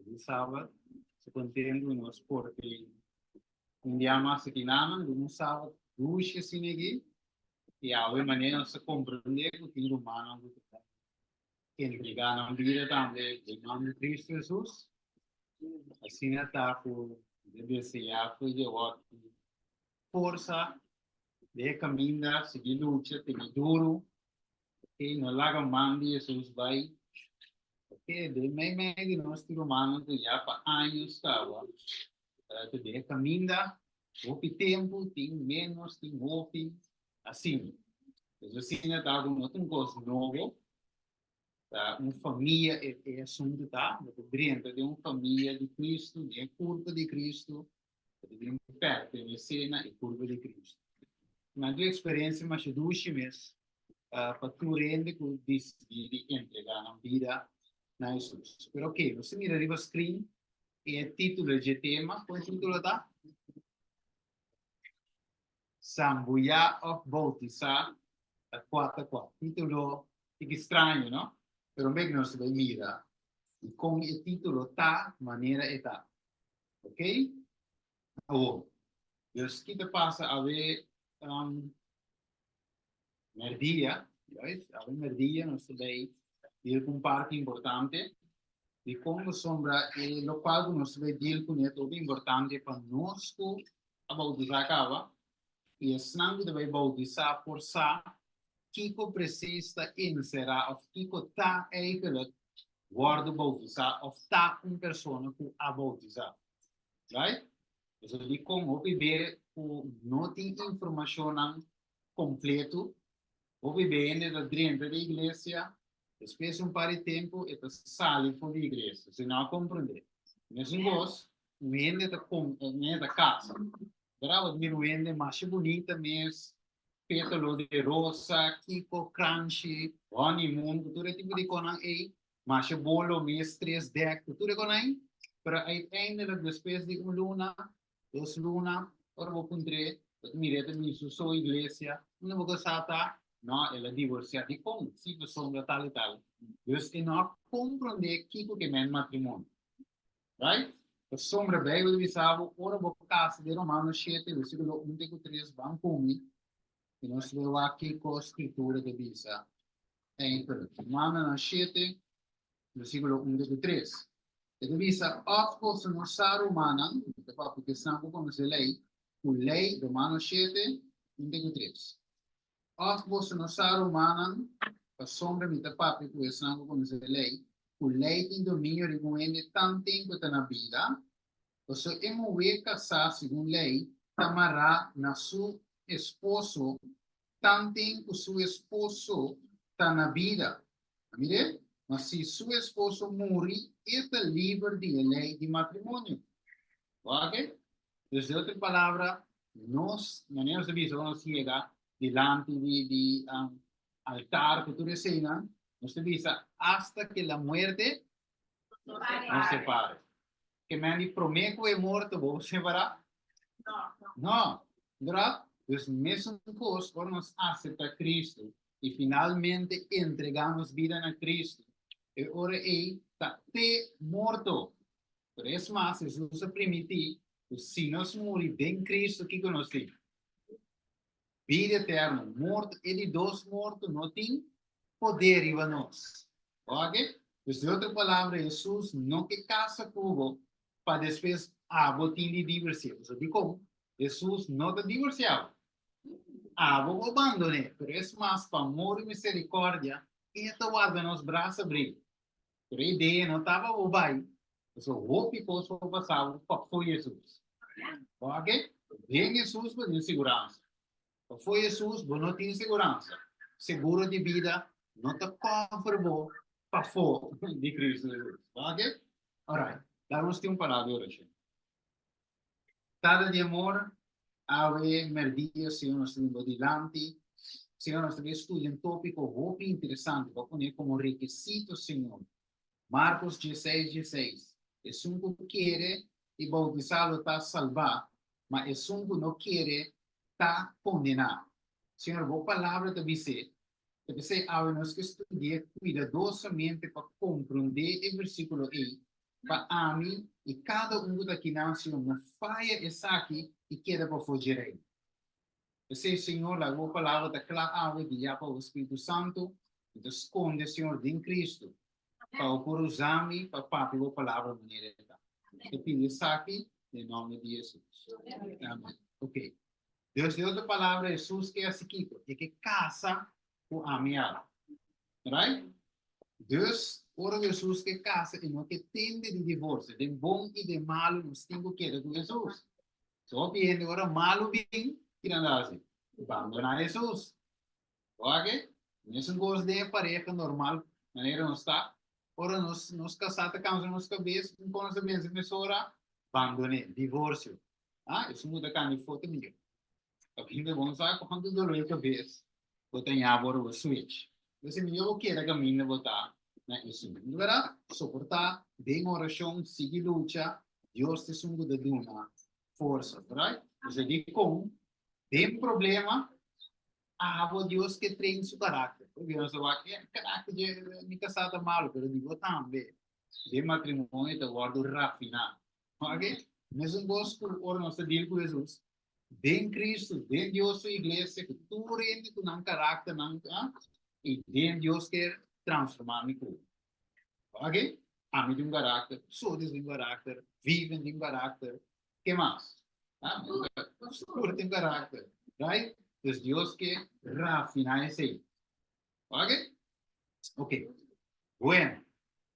Feliz Sabat. So contento nos por tin un dia mas aki nanan, den un Sabat dushi asina aki. I awe manera nos ta comprende cu tin rumannan cu ta entrega nan bida tambe den man di Cristo Jesus. Asina ta cu mi ta desea cu Jehová tin forsa den e caminda, sigui lucha, tene duru. Ok, no laga man di Jesus bai. Ok, den mei mei di nos tin rumannan ku ya pa años kaba ta den e kaminda, hopi tempu, tin ménos, tin hopi, asina. Pues asina ta ku no ta un kos nobo, ta un famia e e asuntu ta, bo ta drenta den un famia di Cristo, den e kurpo di Cristo, bo ta bin pertenesé na e kurpo di Cristo. Nan tin eksperensia masha dushi mes pa tur hende ku disidí di entregá nan bida na Hesus. Pero oke, nos ta mira riba screen e título dje tema. Kon e título ta? Sambuyá òf Boutisá ta kua ta kua. Título tiki straño, no? Pero un bek nos ta bai mira dikon e título ta manera e ta. Oke? Awor, dus ki ta pasa awe? Merdia, juist, awe merdia nos ta bay deal cu un parti importante di con pasobra e locual cu nos ta bay deal cune ta hopi importante pa nos cu a bautisa caba y esnan cu ta bay bautisa por sa kico precies ta encera of kico ta eigenlijk wordo bautisa of ta un persona cu a bautisa, right? Pasobra di con hopi be cu no tin informacionnan completo. Hopi be hende ta drenta di iglesia, despues un par di tempo e ta sali for di iglesia. Si no a comprende. Mesun cos, un hende ta un hende ta casa. Bera bo ta mira un hende masha bunita mes, petalo di rosa, kiko, crunchy, honeymoon, cu tur e tipo di conan ey, masha bolo mes, tres dek, cu tur e conan ey. Pero uiteindelijk despues di un luna, Dos luna, ora bo puntr'é, bo ta mir'é ta bin su so iglesia, unda bo kasá ta? No, el a divorsiá. Dikon? Sí, pasobra tal i tal. Dus e no a komprondé kiko ke men matrimonio. Right? Pasobra Beibel ta bisa bo, ora bo kasa, den Romano shete, versíkulo un te ku tres, ban ku mi, i nos lo wak kiko Skritura ta bisa. Eindelijk. Romanonan shete, Versíkulo un te ku tres. E ta bisa, Òf boso no sa, rumannan, mi ta papia ku esnan ku konosé lei, ku lei, Romano shete, un te ku tres. Òf boso no sa, rumannan, pasobra mi ta papia ku esnan ku konosé lei, ku lei tin dominio riba un hende tanten ku e ta na bida, pasobra e muhé kasá segun lei ta mará na su esposo tanten ku su esposo ta na bida. A mir'é? Ma si su esposo muri, e ta liber di e lei di matrimonio. Wak? Dus di otro palabra, nos, manera nos ta bisa ora nos yega dilanti di di altar ku tur eseinan, nos ta bisa hasta ke la muerte nos separe. Ke men di promé ku e morto bo separá? No. Verdad? Dus mesun kos ora nos aseptá Cristo i finalmente entregá nos bida na Cristo, e ora ei ta te morto. Pero es mas, Hesus a primintí ku si nos muri den Cristo, kiko nos tin? Bida eterno. Morto, e di dos morto no tin poder riba nos. Oke? Dus di otro palabra, Hesus no ke kasa ku bo pa despues abo tin di divorsiá. Pasobra dikon? Hesus no ta divorsiá bo. Abo bo bandon'é, pero es mas, pa amor i miserikòrdia, e ta warda nos brasa abrí. Pero e idea no ta pa bo bai, pasobra hopi kos por pasa bo pafó Hesus. Oke? Den Hesus bo tin siguransa. Pafó Hesus bo no tin siguransa. Seguro di bida no ta kòver bo pafó di Cristo Hesus. Oke? Alright, laga nos tin un palabra di orashon. Tata di amor, awe merdia Señor nos ta bin bo dilanti. Señor nos ta bin studia un tópiko hopi interesante, bo a pone komo rekisito Señor. Marcos dieseis dieseis, Esun ku kere i boutisá lo ta salbá, ma esun ku no kere ta kondená. Señor, bo palabra ta bis'é. Ta p'esei awe nos ke studi'é kuidadosamente pa komprondé e versíkulo ei. pa ami i kada un ku ta akinan, Señor, no faya esaki i keda pafó dje Reino. P'esei, Señor, laga bo palabra ta kla awe guiá pa bo Spiritu Santu, mi ta skonde, Señor, den Kristu, pa bo por usa mi pa papia bo palabra manera e ta. Mi ta pidi esaki den nòmber di Hesus. Amen. Ok. Dios, den otro palabra, Hesus ke hasi kiko? E ke kasa ku ami awe. Right? Dus, ora ku Hesus ke kasa, e no ke tende di divorsio. Den bon i den malu nos tin ku keda ku Hesus. So hopi hende ora malu bin, ki nan ta hasi? Bandoná Hesus. Oke? Mesun kos den e pareha normal, manera nos ta, ora nos nos kasá ta kansa nos kabes, un kon nos ta pensa mesora? Bandoné, divorsio. Ah, esun ku ta kambia foto mihó. Pasobra bo no sa kuantu dolor di kabes bo ta ña ora bo switch. Entonces mihó bo keda kaminda bo ta na esun. Berdad? Soportá den orashon, sigui lucha, Dios ta esun ku ta duna forsa, right? Entonces dikon den problema abo Dios ke train su karakter. Porque nos ta wak, e karakter dje mi kasá ta malu, pero di bo tambe. Den matrimonio ta wòrdu rafiná. Ok? Mesun kos ku ora nos ta deal ku Hesus, den Cristo, den Dios su iglesia, ku tur hende ku nan karakternan, ah, i den Dios ke transformá mi ku. Ok? Ami tin un karakter, Sotis tin un karakter, Vivian tin un karakter, ke mas? Ah, tur tin karakter, right? Dus Dios ke rafiná esei. Ok? Ok. Bueno,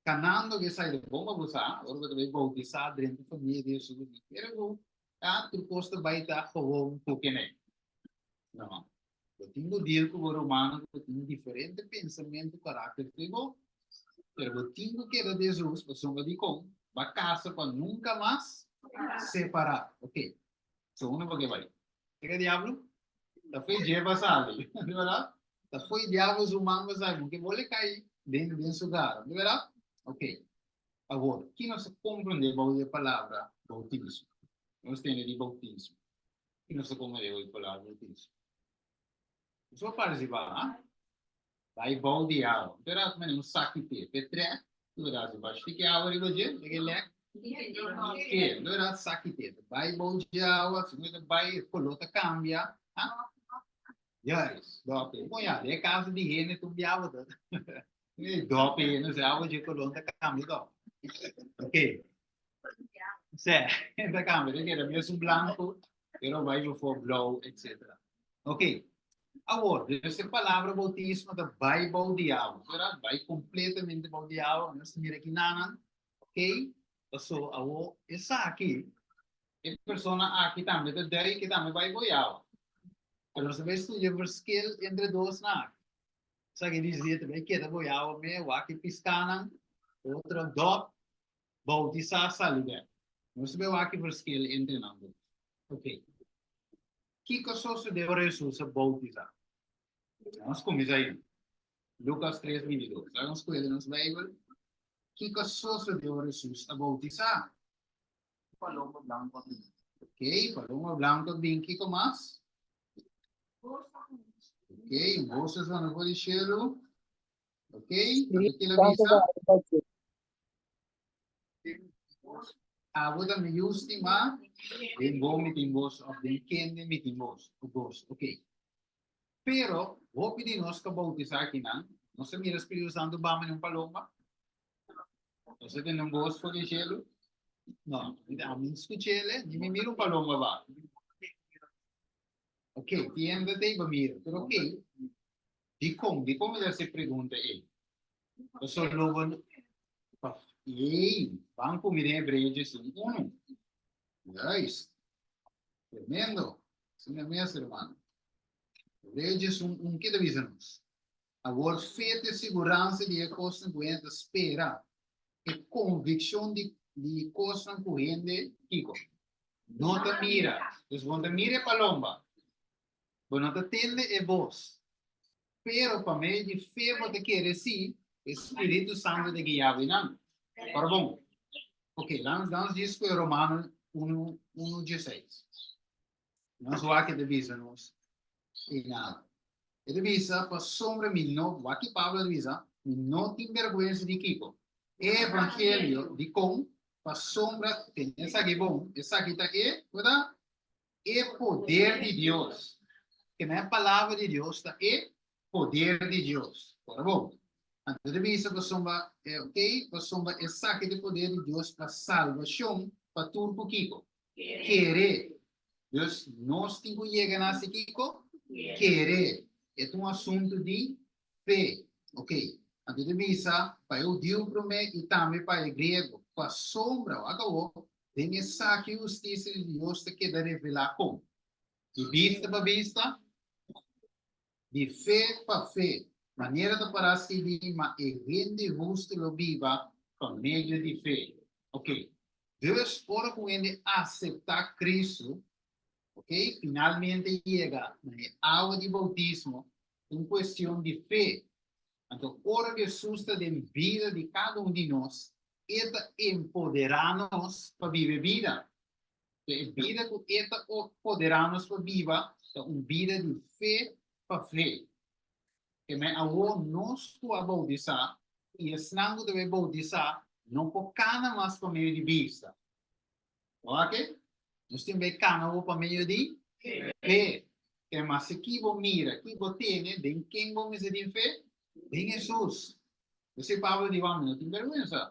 kanando ke esai ta bon pa bo sa, ora bo ta bai boutisá drenta famia di Hesus, mi kere ku ya tur kos ta bai ta gewoon ku kene. No. Bo tin ku deal ku bo rumannan ku tin diferente pensamentu, karakter ku bo, pero bo tin ku keda di Hesus pasobra dikon bo a kasa pa nunka mas separá. Ok. So unda bo ke bai? Ke diablo? Ta foi dje pa sali, di verdad? Ta foi diablo su man pa sali, porque bo le cai den den su gara, di verdad? Ok. Awor, ki nos ta comprende bou di e palabra bautismo? Nos tende di bautismo. Ki nos ta comprende bou di e palabra bautismo? Nos a participa, ha? Bai bou di awa. Pero a mane un saki te. Pe trek, tu da si bash tiki awa riba dje, de ke lek. Ke, lo era saki te. Bai bou di awa, si no bai, e kolor ta kambia. Ha? Juist, dope. Bon ya, de kaso di hende tu biawa ta. Dope hende, se awa dje kolor ta kambia to. Ok. Se, ta kambia, te keda mesun blanco, pero bai before blauw, etc. Ok. Awor, dus e palabra bautismo ta bai bou di awa, verdad? Bai completamente bou di awa, nos mira aki nanan, ok? Paso awor esaki, e persona aki tambe ta dui ke tambe bai bou di awa. Pero nos ta bai studia verschil entre dos nan aki. Esaki dici ta bai keda bou di awa me, wak e piskanan, otro dop, bautisá sali bek. Nos ta bai wak e verschil entre nan dos. Ok. Kiko sosodé ora Hesus a boutisá? Nos kuminsá ei. Lukas 3, 22. Laga nos kueda nos Beibel. Kiko sosodé ora Hesus a boutisá? Paloma blanku a bin. Ok, paloma blanku a bin. Kiko mas? Ok, un bos a sona for di shelu. Ok, anto kila bisa? Abo ta mi yu stimá, den bo mi tin goso, òf den kende mi tin goso, goso. Ok. Pero, hopi di nos ku a boutisá akinan, nos a mira Spiritu Santu baha manera un palomba? Nos a tende un bos for di shelu? No, ami no skuch'el, ni mi mira un palomba baha. Ok, tienda ta iba mira, pero ok, dikon? Dikon mi ta hasi e pregunta ei? Pasobra lo bo pa ei, ban ku mi den Hebreo diesun unu. Juist. Tremendo. Asina mes, hermano. Hebreo diesun un ke ta bisa nos? Awor fe ta e siguransa di e kosnan ku hende ta spera, e konvikshon di di kosnan ku hende kiko? No ta mira. Dus bo no ta mira e palomba, bo no ta tende e bos, Pero pa medio di fe bo ta kere si e Spiritu Santu ta guia bo einan. Ora bon. Ok, lan nos djis ku e Romano unu unu dieseis. Nos wak e ta bisa nos einan. E ta bisa, pasobra mi no, wak ki Pablo ta bisa, mi no tin bergwensa di kiko? E evangelio, dikon? Pasobra, tene esaki bon, esaki ta e, ku ta? E poder di Dios. Ke men palabra di Dios ta e poder di Dios. Ora bon. Anto ta bisa pasobra, ok, pasobra esaki ta e poder di Dios pa salbashon pa tur ku kiko? Kere. Dus nos tin ku yega na hasi kiko? Kere. E ta un asuntu di fe. Ok. Anto ta bisa pa e hudiu promé i tambe pa e griego. Pasobra, wak awor, den esaki hustisia di Dios ta keda revelá kon? Di bista pa bista, di fe pa fe. Manera ta pará skibí, Ma e hende hustu lo biba pa medio di fe. Ok. Dus, ora ku un hende aseptá Kristu, ok, finalmente yega na e awa di boutismo, ta un kuestion di fe. Anto, ora ku Hesus ta den bida di kada un di nos, e ta empoderá nos pa biba e bida. E bida ku e ta poderá nos pa biba ta un bida di fe pa fe. Kemey awor nos ku a boutisá i esnan ku ta bai boutisá no por kana mas pa medio di bista. Oke? Nos tin bai kana awor pa medio di fe. Ke mas ki bo mira, ki bo tene, den ken bo mester tin fe? Den Hesus. P'esei Pablo di, Wak, mi no tin bèrgwensa.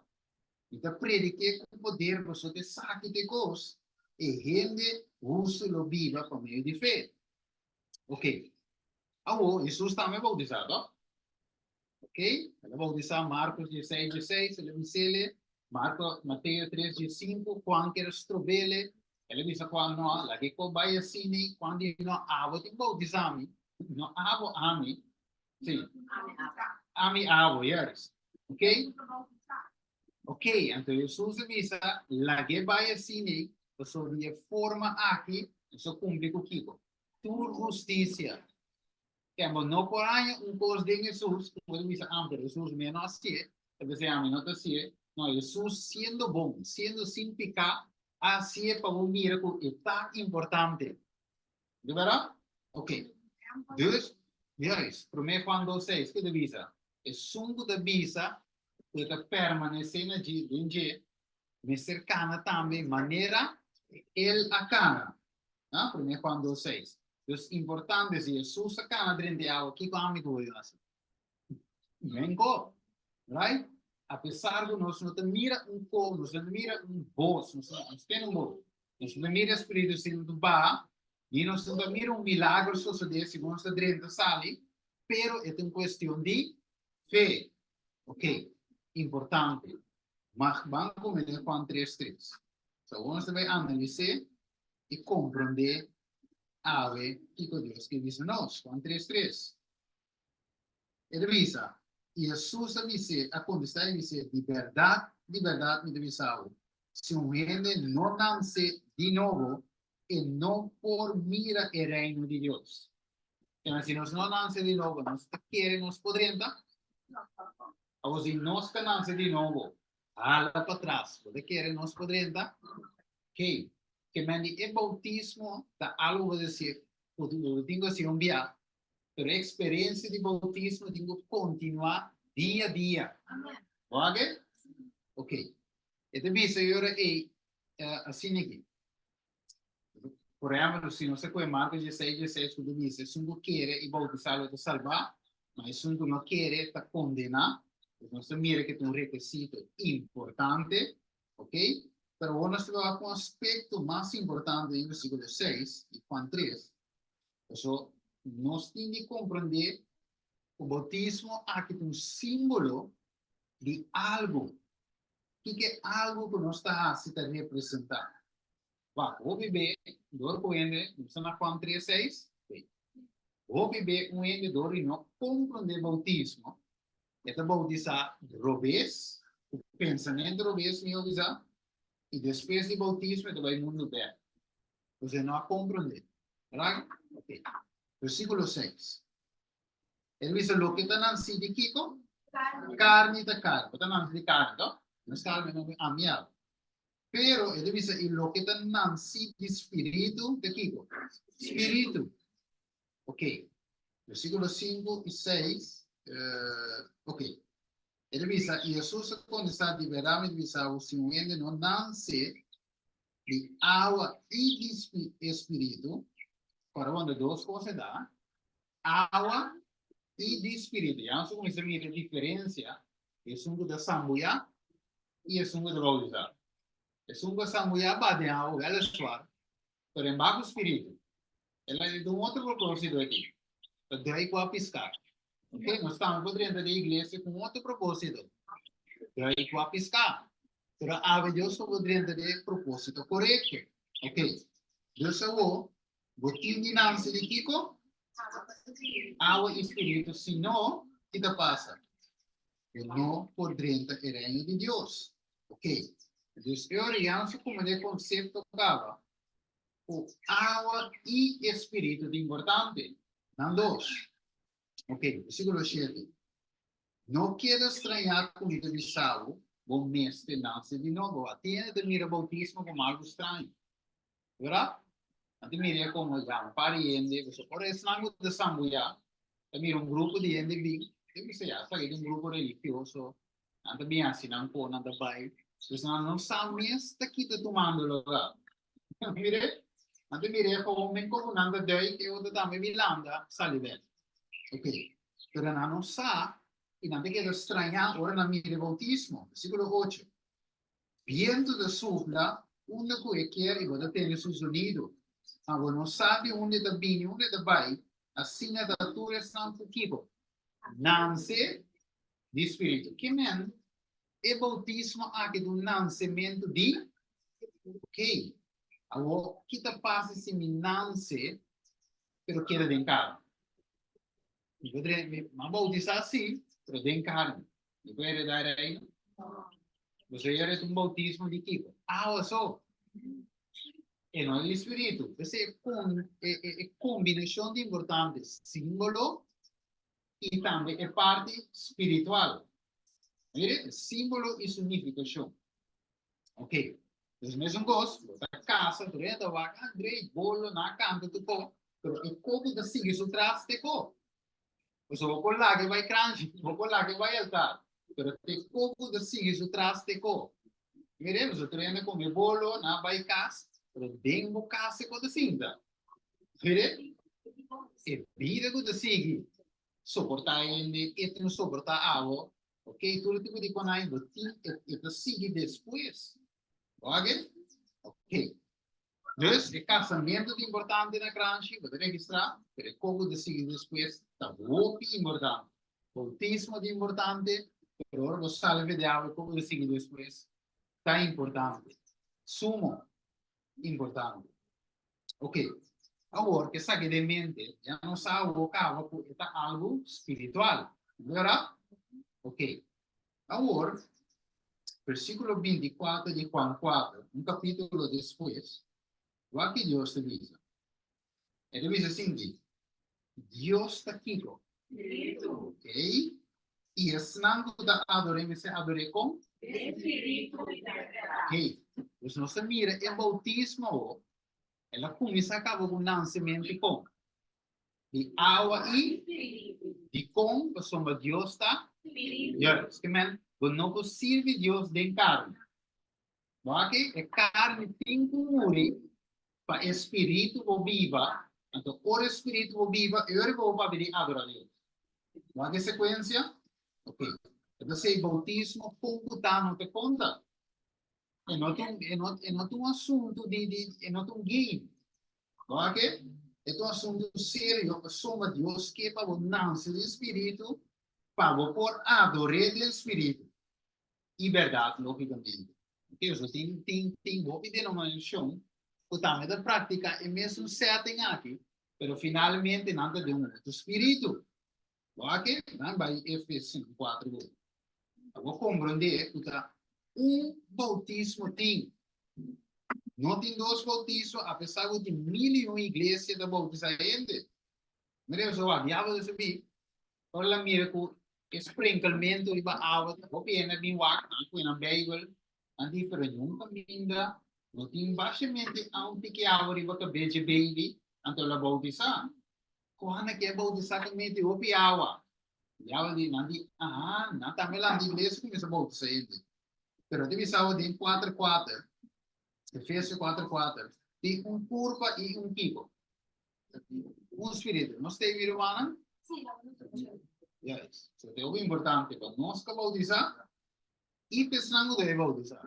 Mi ta predik'é ku poder pasobra ta esaki ta e kos, e hende hustu lo biba pa medio di fe. Ok. Awor, Hesus tambe a boutisá, tòg? Ok. El a boutisá Markos dieseis dieseis, el a bis'é Marko, Mateo tres diesinku, Juan kier a strob'é, el a bisa Juan, No, laga e kos bai asina, Juan di, No, abo tin boutisá mi, no abo ami. Sí. Ami abo, yes. Ok? Ok, anto Hesus a bisa, lag'é bai asina, pasobra di e forma aki nos a kumpli ku kiko? Tur hustisia. Ken bo no por haña un kos den Hesus ku bo ta bisa, ah, pero Hesus mi a no hasié, ta p'esei ami no ta hasié. No, Hesus siendo bon, siendo sin piká, a hasié pa bo mira ku e ta importante. Di bèrdat? Ok. Dus, juist, Promé Juan dos seis, ke ta bisa? Esun ku ta bisa ku e ta permanesé na dje, den dje, mester kana tambe manera el a kana. Ah, Promé Juan dos seis. Dus, importante, si Hesus a kana drenta e awa, kiko ami ku bo yu hasi? Menko, right? Apesar ku nos no ta mira un ko, nos no ta mira un bos, nos no tene un bos, nos no ta mira Spiritu Santu baha, ni nos no ta mira un milagro sosodé segun nos ta drenta sali, pero e ta un kuestion di fe. Ok, importante. Mag ban kuminsá den Juan tres tres. So awor nos ta bai analis'é i komprondé awe kiko Dios ke bisa nos. Juan tres tres. E ta bisa, I Hesus a bis'é, a kontestá i bis'é, Di bèrdat, di bèrdat mi ta bisa bo, si un hende no nanse di nobo, e no por mira e Reino di Dios. Kema, si nos no nanse di nobo, nos ta kere nos por drenta? Awor, si nos ka nanse di nobo, hala patras, bo ta kere nos por drenta? Kei, kema di e boutismo ta algu bo ta hasi, ku bo tin ku hasi un bia, Pero e experiencia di bautismo tin cu continua dia dia. Wak? Ok. E ta bisa e ora ei asina aki. Por ehempel, si nos ta coge Marcos dieseis dieseis cu ta bisa esun cu kere i bautisa lo ta salba, ma esun cu no kere ta condena. Pues nos ta mira cu ta un requisito importante. Ok. Pero awor nos ta wak un aspecto mas importante den versiculo seis di Juan tres. Paso nos tin di komprondé ku boutismo aki ta un símbolo di algu. Kiko e algu ku nos ta hasi ta representá? Wak, hopi be dor ku hende, nos ta na Juan tres seis, hopi be un hende dor di no komprondé boutismo, e ta boutisá robes, ku pensamentu robes mihó bisá, i despues di boutismo e ta bai mundu bèk. Pues e no a comprende. Right? Ok. Versículo 6. El bisa loke ta nansi di kiko? Carni ta carni. Bo ta nansi di carni, to? No es carni, no amiel. Pero el bisa y loke ta nansi di spiritu ta kiko? Spiritu. Ok. Versículo 5 y 6. Ok. E ta bisa, i Hesus a kontestá, Di bèrdat mi ta bisa bo, si un hende no nanse di awa i di e spiritu, ora wonder dos kos e da, awa i di spiritu. Ya nos a kuminsá mira e diferensia, esun ku ta sambuyá i esun ku ta boutisá. Esun ku a sambuyá ba den awa wèleswar, pero en baku spiritu. El a di un otro propósito aki, pa drai ku a piská. Ok, nos tambe por drenta den iglesia ku un otro propósito, drai ku a piská. Pero awe Dios pa bo drenta den e propósito korekto. Ok, dus awo, bo tin di nanse di kiko? Awa i spiritu, si no, ki ta pasa? Bo no por drenta e reino di Dios. Ok, dus e ora ya nos a kumende e konsepto kaba ku awa i e spiritu ta importante. Nan dos. Ok, versíkulo shete. No keda strañá ku mi ta bisa bo, bo mester nase di nobo. A tin hende ta mira boutismo komo algu straño. Verdad? Nan ta mira komo ya un par di hende, pasobra ora esnan ku ta sambuyá ta mira un grupo di hende bin, ta bisa ya esaki ta un grupo religioso, nan ta bin hasi nan ko, nan ta bai. Pues nan no sa mes ta kita tumando lugar. Mire, nan ta mira e homen komo nan ta duik e otro tambe bin landa sali bek. Ok, pero nan no sa i nan ta keda strañá ora nan mira e boutismo. Versíkulo ocho. Bientu ta supla unda ku e kier i bo ta tende su zonido, ma bo no sa di unda e ta bini, unda e ta bai, asina ta tur esnan ku kiko? Nanse di spiritu. Ke men e boutismo aki ta un nansementu di? Ok, awor ki ta pasa si mi nanse pero keda den karni? Mi por drenta, mi a boutisá sí, pero den karni. Mi por heredá e reino? Boso yera un boutismo di kiko? Awa so. E no di spiritu. P'esei e kon, e, e, e kombinashon ta importante, símbolo i tambe e parti spiritual. Mire, e símbolo i su nifikashon. Ok, dus mesun kos, bo ta kasa, tur hende ta wak, ah, great, bolo, nan a kanta tur ko, pero e ko ku ta sigui su tras te ko. Pasobra bo por laga e bai kranshi, bo por laga e bai altar, pero te ko ku ta sigui su tras te ko. Mire, pasobra tur hende kome bolo, nan a bai kas, pero den bo kas e ko ta sinta. Mire, e bida ku ta sigui, soportá hende, e tin soportá abo, Ok, tur e tipo di konai bo tin e, e ta sigui despues. Oke? Ok. Dus e kasamentu ta importante na kranshi, bo ta registrá, pero e koko ta sigui despues ta hopi importante. Boutismo ta importante, pero ora bo sali for di awa e koko ta sigui despues ta importante. Sumo importante. Ok, awor ku esaki den mente, ya nos sa awor kaba ku e ta algu spiritual, verdad? Ok, awor, versíkulo 24 di Juan 4, un kapítulo despues, wak ki Dios ta bisa. E ta bisa sinti, Dios ta kiko? Spiritu. Ok, i esnan ku ta ador'é mester ador'é kon? Den spiritu i bèrdat. Ok, dus nos ta mira e boutismo awor, el a kuminsá kaba ku nansementu kon? Di awa i Spiritu. Dikon? Pasobra Dios ta Spiritu. Juist, ke men bo no por sirbi Dios den karni. Bo aki e karni tin ku muri pa e spiritu bo biba, anto ora e spiritu bo biba, e ora bo papia di adora Dios. Bo aki e sekuensia? Ok. Entonces e boutismo kon ku ta no ta konta. E no ta un, e no, e no ta un asuntu di, di, e no ta un game. Bo aki? E ta un asuntu serio pasobra Dios ke pa bo nanse den spiritu pa bo por ador'é den spiritu. i bèrdat lógikamente. Oke, so tin tin tin hopi denominashon ku tambe ta praktiká e mesun setting aki, pero finalmente nan ta den un otro spiritu. Wak e, nan bai Efesinan kuater bo. Pa bo komprondé ku ta un boutismo tin. No tin dos boutismo apesar ku tin mil i un iglesia ta boutisá hende. Mira so wak, diabel ta subi Ora el a mira ku e sprenkelmentu riba awa ta hopi hende a bin wak, nan pui nan Beibel, nan di, pero niun kaminda no tin bashemente a un tiki awa riba kabes dje baby, anto el a boutisá. Kuan a ke boutisá ta mete hopi awa. Diabel di, nan di, aha, nan tambe lanta iglesia kuminsá boutisá hende. Pero te bisa bo den kuater kuater, Efesio kuater kuater, tin un kurpa i un kiko? Un spiritu. Nos ta mi rumannan? Yes. So te hopi importante pa nos ka boutisá i pa esnan ku debe boutisá.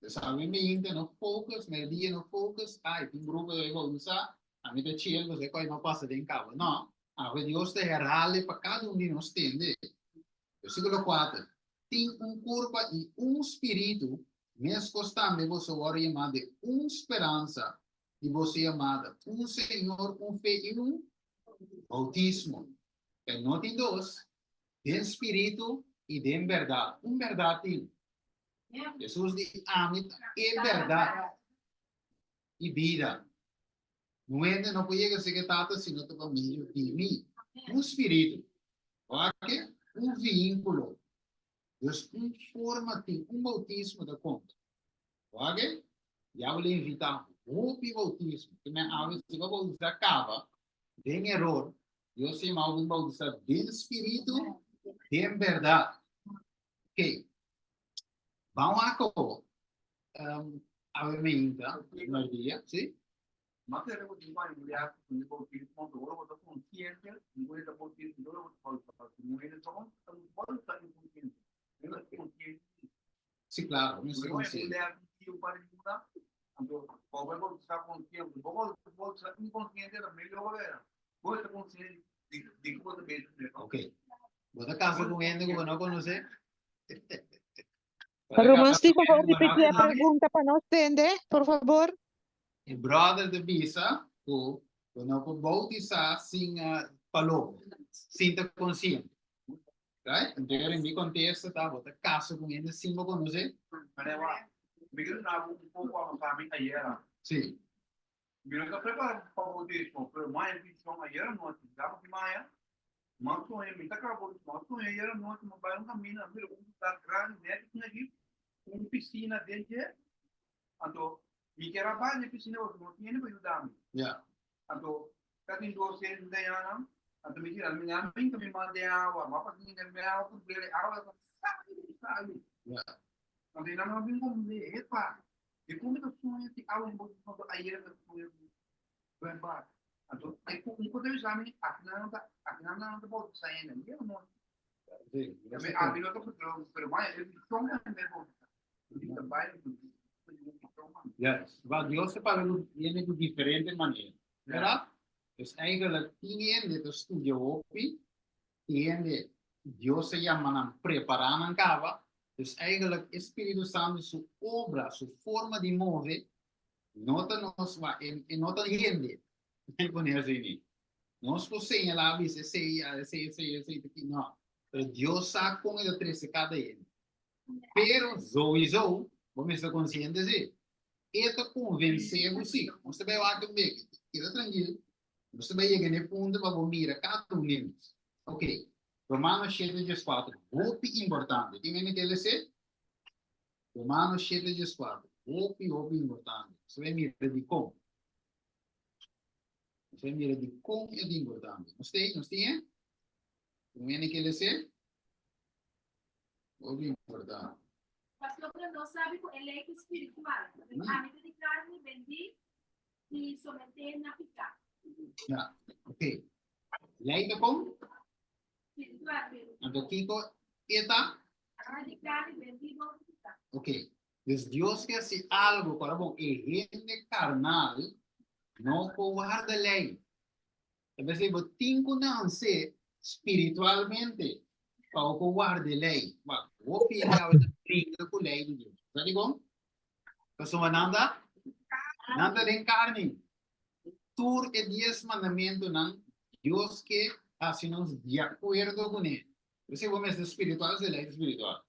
Bo sabi mi hende no focus, merdia no focus, ay tin grupo debe boutisá, ami ta chill pasobra e kos no pasa den kaba. No, awe Dios ta herhal pa kada un di nos tende. Versíkulo kuater, Tin un kurpa i un spiritu, meskos tambe boso wòrdu yamá den un speransa di boso yamada, un Señor, un fe i un boutismo. E no tin dos, den spiritu i den bèrdat. Un bèrdat tin. Hesus di, Ami ta e bèrdat i bida. Un hende no por yega serka e Tata si no ta pa medio di mi. Un spiritu. Wak un vínkulo. Dus un forma tin, un boutismo ta konta. Wak diabel a invitá hopi boutismo. Te men awe si bo boutisá kaba den eror, Dios ta yama bo bin boutisá den spiritu, den bèrdat. Ok. Ban wak awo. Awe meinta, merdia, si? Mas kere ku tin ku ya ku e boutismo, ora bo ta konsiente di ku e ta boutismo, ora bo ta boutisá. Si un hende ta boutisá inkonsiente, e no ta konsiente. Si, klaro, mester konsiente. Anto, bo bai boutisá konsiente, bo boutisá inkonsiente ta mehor bo ta konsiente di ku bo ta bezig. Ok. Bo ta kasa ku un hende ku bo no konosé? Ruman Steve, por favor, repetí e pregunta pa nos tende, por favor. E brother ta bisa ku bo no por boutisá sin palabra, sin ta konsiente. Right? Anto ora mi kontesta ta bo ta kasa ku hende sin bo konosé? Mi ke duna bo un poko a mi ayera. Sí. Mi no ta prepara pa boutismo, pero mi a vishon ayera nochi. Dama ki maya, mi a soña, mi ta kaba boutismo, mi a soña ayera nochi, mi a bai un kaminda, mi mira un lugar grandi nèt asina aki, ku un pisina den dje. Anto, mi kier a bai den e pisina, pasobra no tin hende pa yuda mi. Anto, ta tin dos hende dañanan, anto mi tira, mi nan bin ta mi man den awa, mi a pasa mi den awa ku brele, awa ta sali, sali. Anto, e nan a bin komo, epa, Di kon mi ta soña si awe bo ta soña ayera mi ta soña ku buen bar. Anto e ku un kote bisa mi akinan nan ta akinan nan ta bautisa hende. Mi no Mi ami no ta pero vaya e vision a mi bautisa. Mi ta bai mi vision man. Yes, wa Dios ta papia ku hende ku diferente manera, verdad? Dus eigenlijk tin hende ta studia hopi Tin hende Dios a yama nan prepará nan kaba. Dus eigenlijk e Spiritu Santu su obra, su forma di move, no ta nos, wa e e no ta hende. Mi pone así ni. Nos por señalá bisa esei, esei, esei, esei, ta ki, no. Pero Dios sa kon e ta trese kada hende. Pero sowieso bo mester konsiente si e ta konvensé bo si. Nos ta bai wak un beki, keda trankil. Nos ta bai yega na e punto pa bo mira kada un di nos. Ok, Romanos shete dieskuater, hopi importante. Tin hende ke lese? Romanos shete dieskuater, hopi, hopi importante. Nos ta bai mira dikon. Nos ta bai mira dikon e ta importante. Nos ta ei? Nos tin e? Tin hende ke lese? Hopi importante. Pasobra nos sabi ku e lei ta spiritual, pero ami ta di karni bendí i someté na piká. Ja, ok. Lei ta kon? Spiritual, pero. Anto kiko e ta? Ami di karni bendí bou di piká. Ok. Dus Dios ke hasi algo ku ora bon e hende karnal no por warda lei. Ta p'esei bo tin ku nanse spiritualmente pa bo por warda e lei. Wak, hopi hende awe ta bringa ku lei di Dios. Sa dikon? Pasobra nan ta nan ta den karni. Tur e dies mandamentunan Dios ke hasi nos di akuerdo kuné. P'esei bo mester spiritual, si e lei ta spiritual.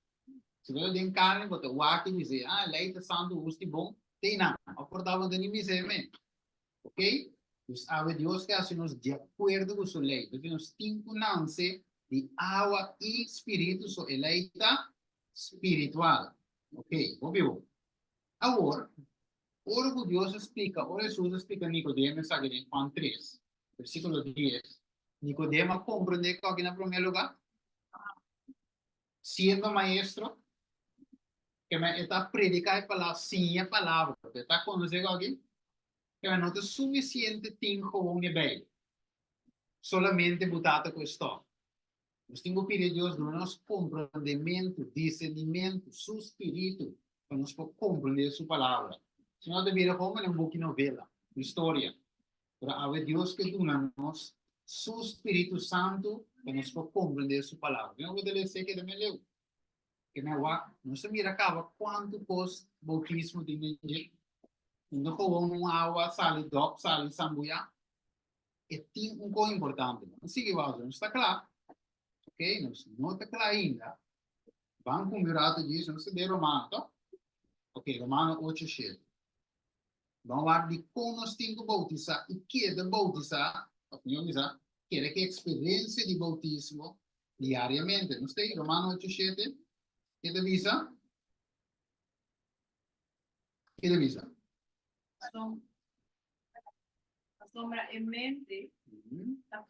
Si bo ta den karni bo ta wak i bisa, ah, e lei ta santu, hustu i bon, te einan. Òf por ta bo no ta ni bisa e men. Ok? Dus awe Dios ke hasi nos di akuerdo ku su lei. P'esei nos tin ku nanse di awa i spiritu, so e lei ta spiritual. Ok, hopi bon. Awor, ora ku Dios a splika, ora Hesus a splika Nikodemo esaki den Juan tres, versíkulo dies, Nikodemo a komprendé kòke na promé lugá? Siendo maestro, ke men e ta prediká e palabra, siña e palabra, e ta konosé ku ke men no ta sufisiente tin gewoon e Beibel. Solamente bo tata ku e stòf. Nos tin ku pidi Dios duna nos komprondementu, disernimentu, su spiritu, pa nos por komprondé su palabra. Si no ta bira komo un buki novela, un storia. Pero awe Dios ke duna nos su spiritu santu pa nos por komprondé su palabra. Mi no por ta lesa keda mi leu. Ke mi a wak, nos a mira kaba kuantu kos boutismo tin den dje. No gewoon un awa sali dòp, sali sambuyá. E tin un kos importante. Nos sigui wak, nos ta kla. Ok, nos no ta kla ainda. Ban kumpli un ratu djis, nos ta den Romano, to? Ok, Romano ocho shete. Ban wak di kon nos tin ku boutisá i keda boutisá, òf mihó bisa, keda ku e eksperensia di boutismo diariamente. Nos ta ei, Romano ocho shete, ke ta bisa? Ke ta bisa? Pasobra e mente ta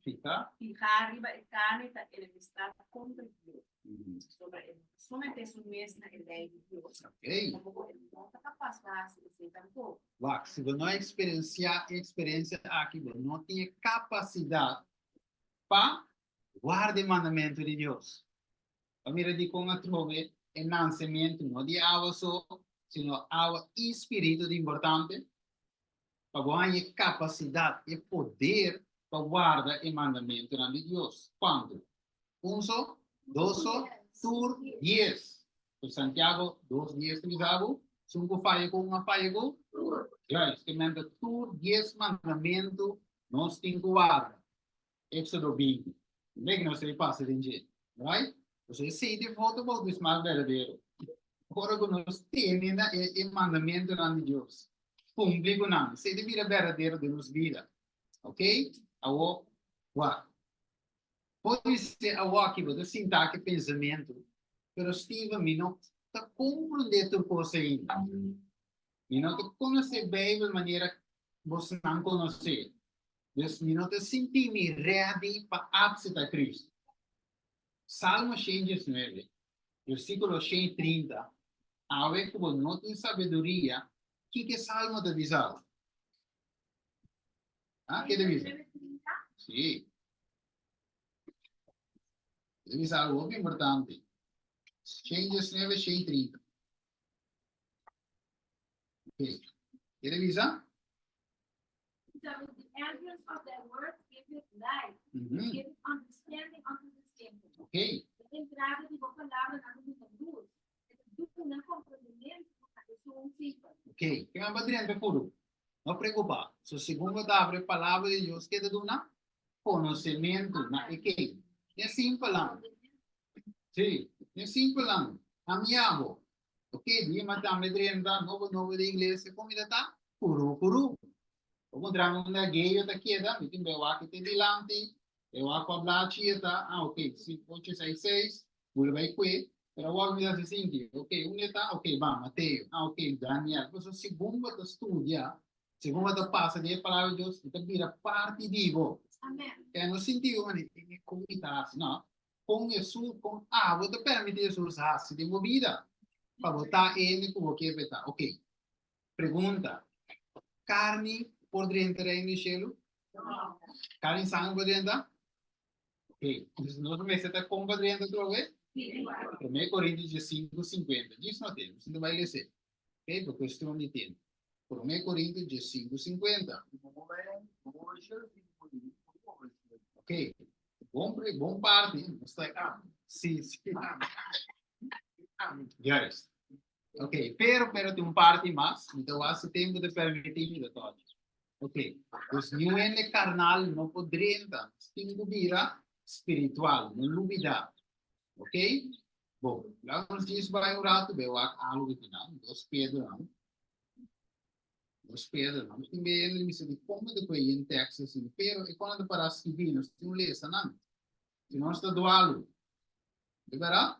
Fija. fihá riba e karni ta enemistat kontra Dios. Pasobra e no ta someté su mes na e lei di Dios. Ok. Tampoko e no ta kapas pa hasi esei tampoko. Wak, si bo no a eksperensiá e eksperensia aki, bo no tin e kapasidat pa warda e mandamentu di Dios. Pa mira dikon atrobe e nansementu no di awa so, sino awa i spiritu ta importante. Pa bo haña e kapasidat, e poder pa warda e mandamentunan di Dios. Kuantu? Un so? Dos so? Tur dies. Ku Santiago dos dies ta bisa bo, Esun ku faya ku un a faya ku tur. Juist, ke menta tur dies mandamentu nos tin ku warda. Éxodo 20. Mira ku nos ta pasa den dje. Right? Pasobra esei ta e voto bautismal berdadero. Ora ku nos tene na e, e mandamentunan di Dios, kumpli ku nan, esei ta bira berdadero den nos bida. Ok? Awor, wak. Podise awoki bo ta sinta ku e pensamentu, pero Steven, mi no ta komprondé tur kos ainda. Mi no ta konosé Beibel manera bosnan konosé. Dus mi no ta sinti mi ready pa akseptá Kristu. Salmo 119, versíkulo 130, Awe ku bo no tin sabiduria, kiko e salmo ta bisa bo? Ah, ke ta bisa? Sí. Ta bisa algu hopi importante. 119, 130. Ok. Ke ta bisa? The entrance of thy word giveth light, giveth understanding unto the simple. Ok. E entrada di bo palabra nan ta duna lus, e ta duna komprendimentu na esun simpel. Ok. Ke men pa drenta puru? No preocupa. So segun bo ta abri e palabra di Dios ke ta duna? Konosementu na e ken? E simpelnan. Sí, e simpelnan. Amiabo. Ok, di ma tambe drenta nobo nobo di iglesia comida ta kuru kuru. Bo puntra mi unda geyo ta keda, mi tin be wak te dilanti, e wak pa blachi e ta, ah ok, si ocho seis seis, bula bai kue, pero awor mi ta si sinti, ok, unda ta, ok, ba, Mateo, ah ok, Daniel. Pasobra segun bo ta studia, segun bo ta pasa di e palabra di Dios, e ta bira parti di bo. Amen. E no sinti bo manera, kon mi ta hasi, no. Kon Hesus, kon abo ta permiti Hesus hasi den bo bida pa bo ta hende ku bo kier pa e ta? Ok, pregunta, karni por drenta Reino di Shelu? Karni i sanger por drenta? Ok, entonces nos mester ta kon pa drenta atrobe? Promé Korintios diesinku sinkuenta, djis no te, nos no ta bai lesa, ok, pa kuestion di tempu. Promé Korintios diesinku sinkuenta. Ok, Bon, bon parti. Sí, sí. Juist. Ok, pero, pero tin un parti mas. Mi ta wak si tempo ta permití mi ta tochi. Ok, dus niun hende karnal no por drenta. Nos tin ku bira spiritual, no lubidá. Ok? Bon, laga nos djis bai un ratu bai wak algu kinan. Dos Pedronan. Nos Pedro, no tin be hende mester di kon ta koe yen tekst asin, pero e kon ta para skibi, nos tin un lesa nan. Si nos ta dualu, de berdad?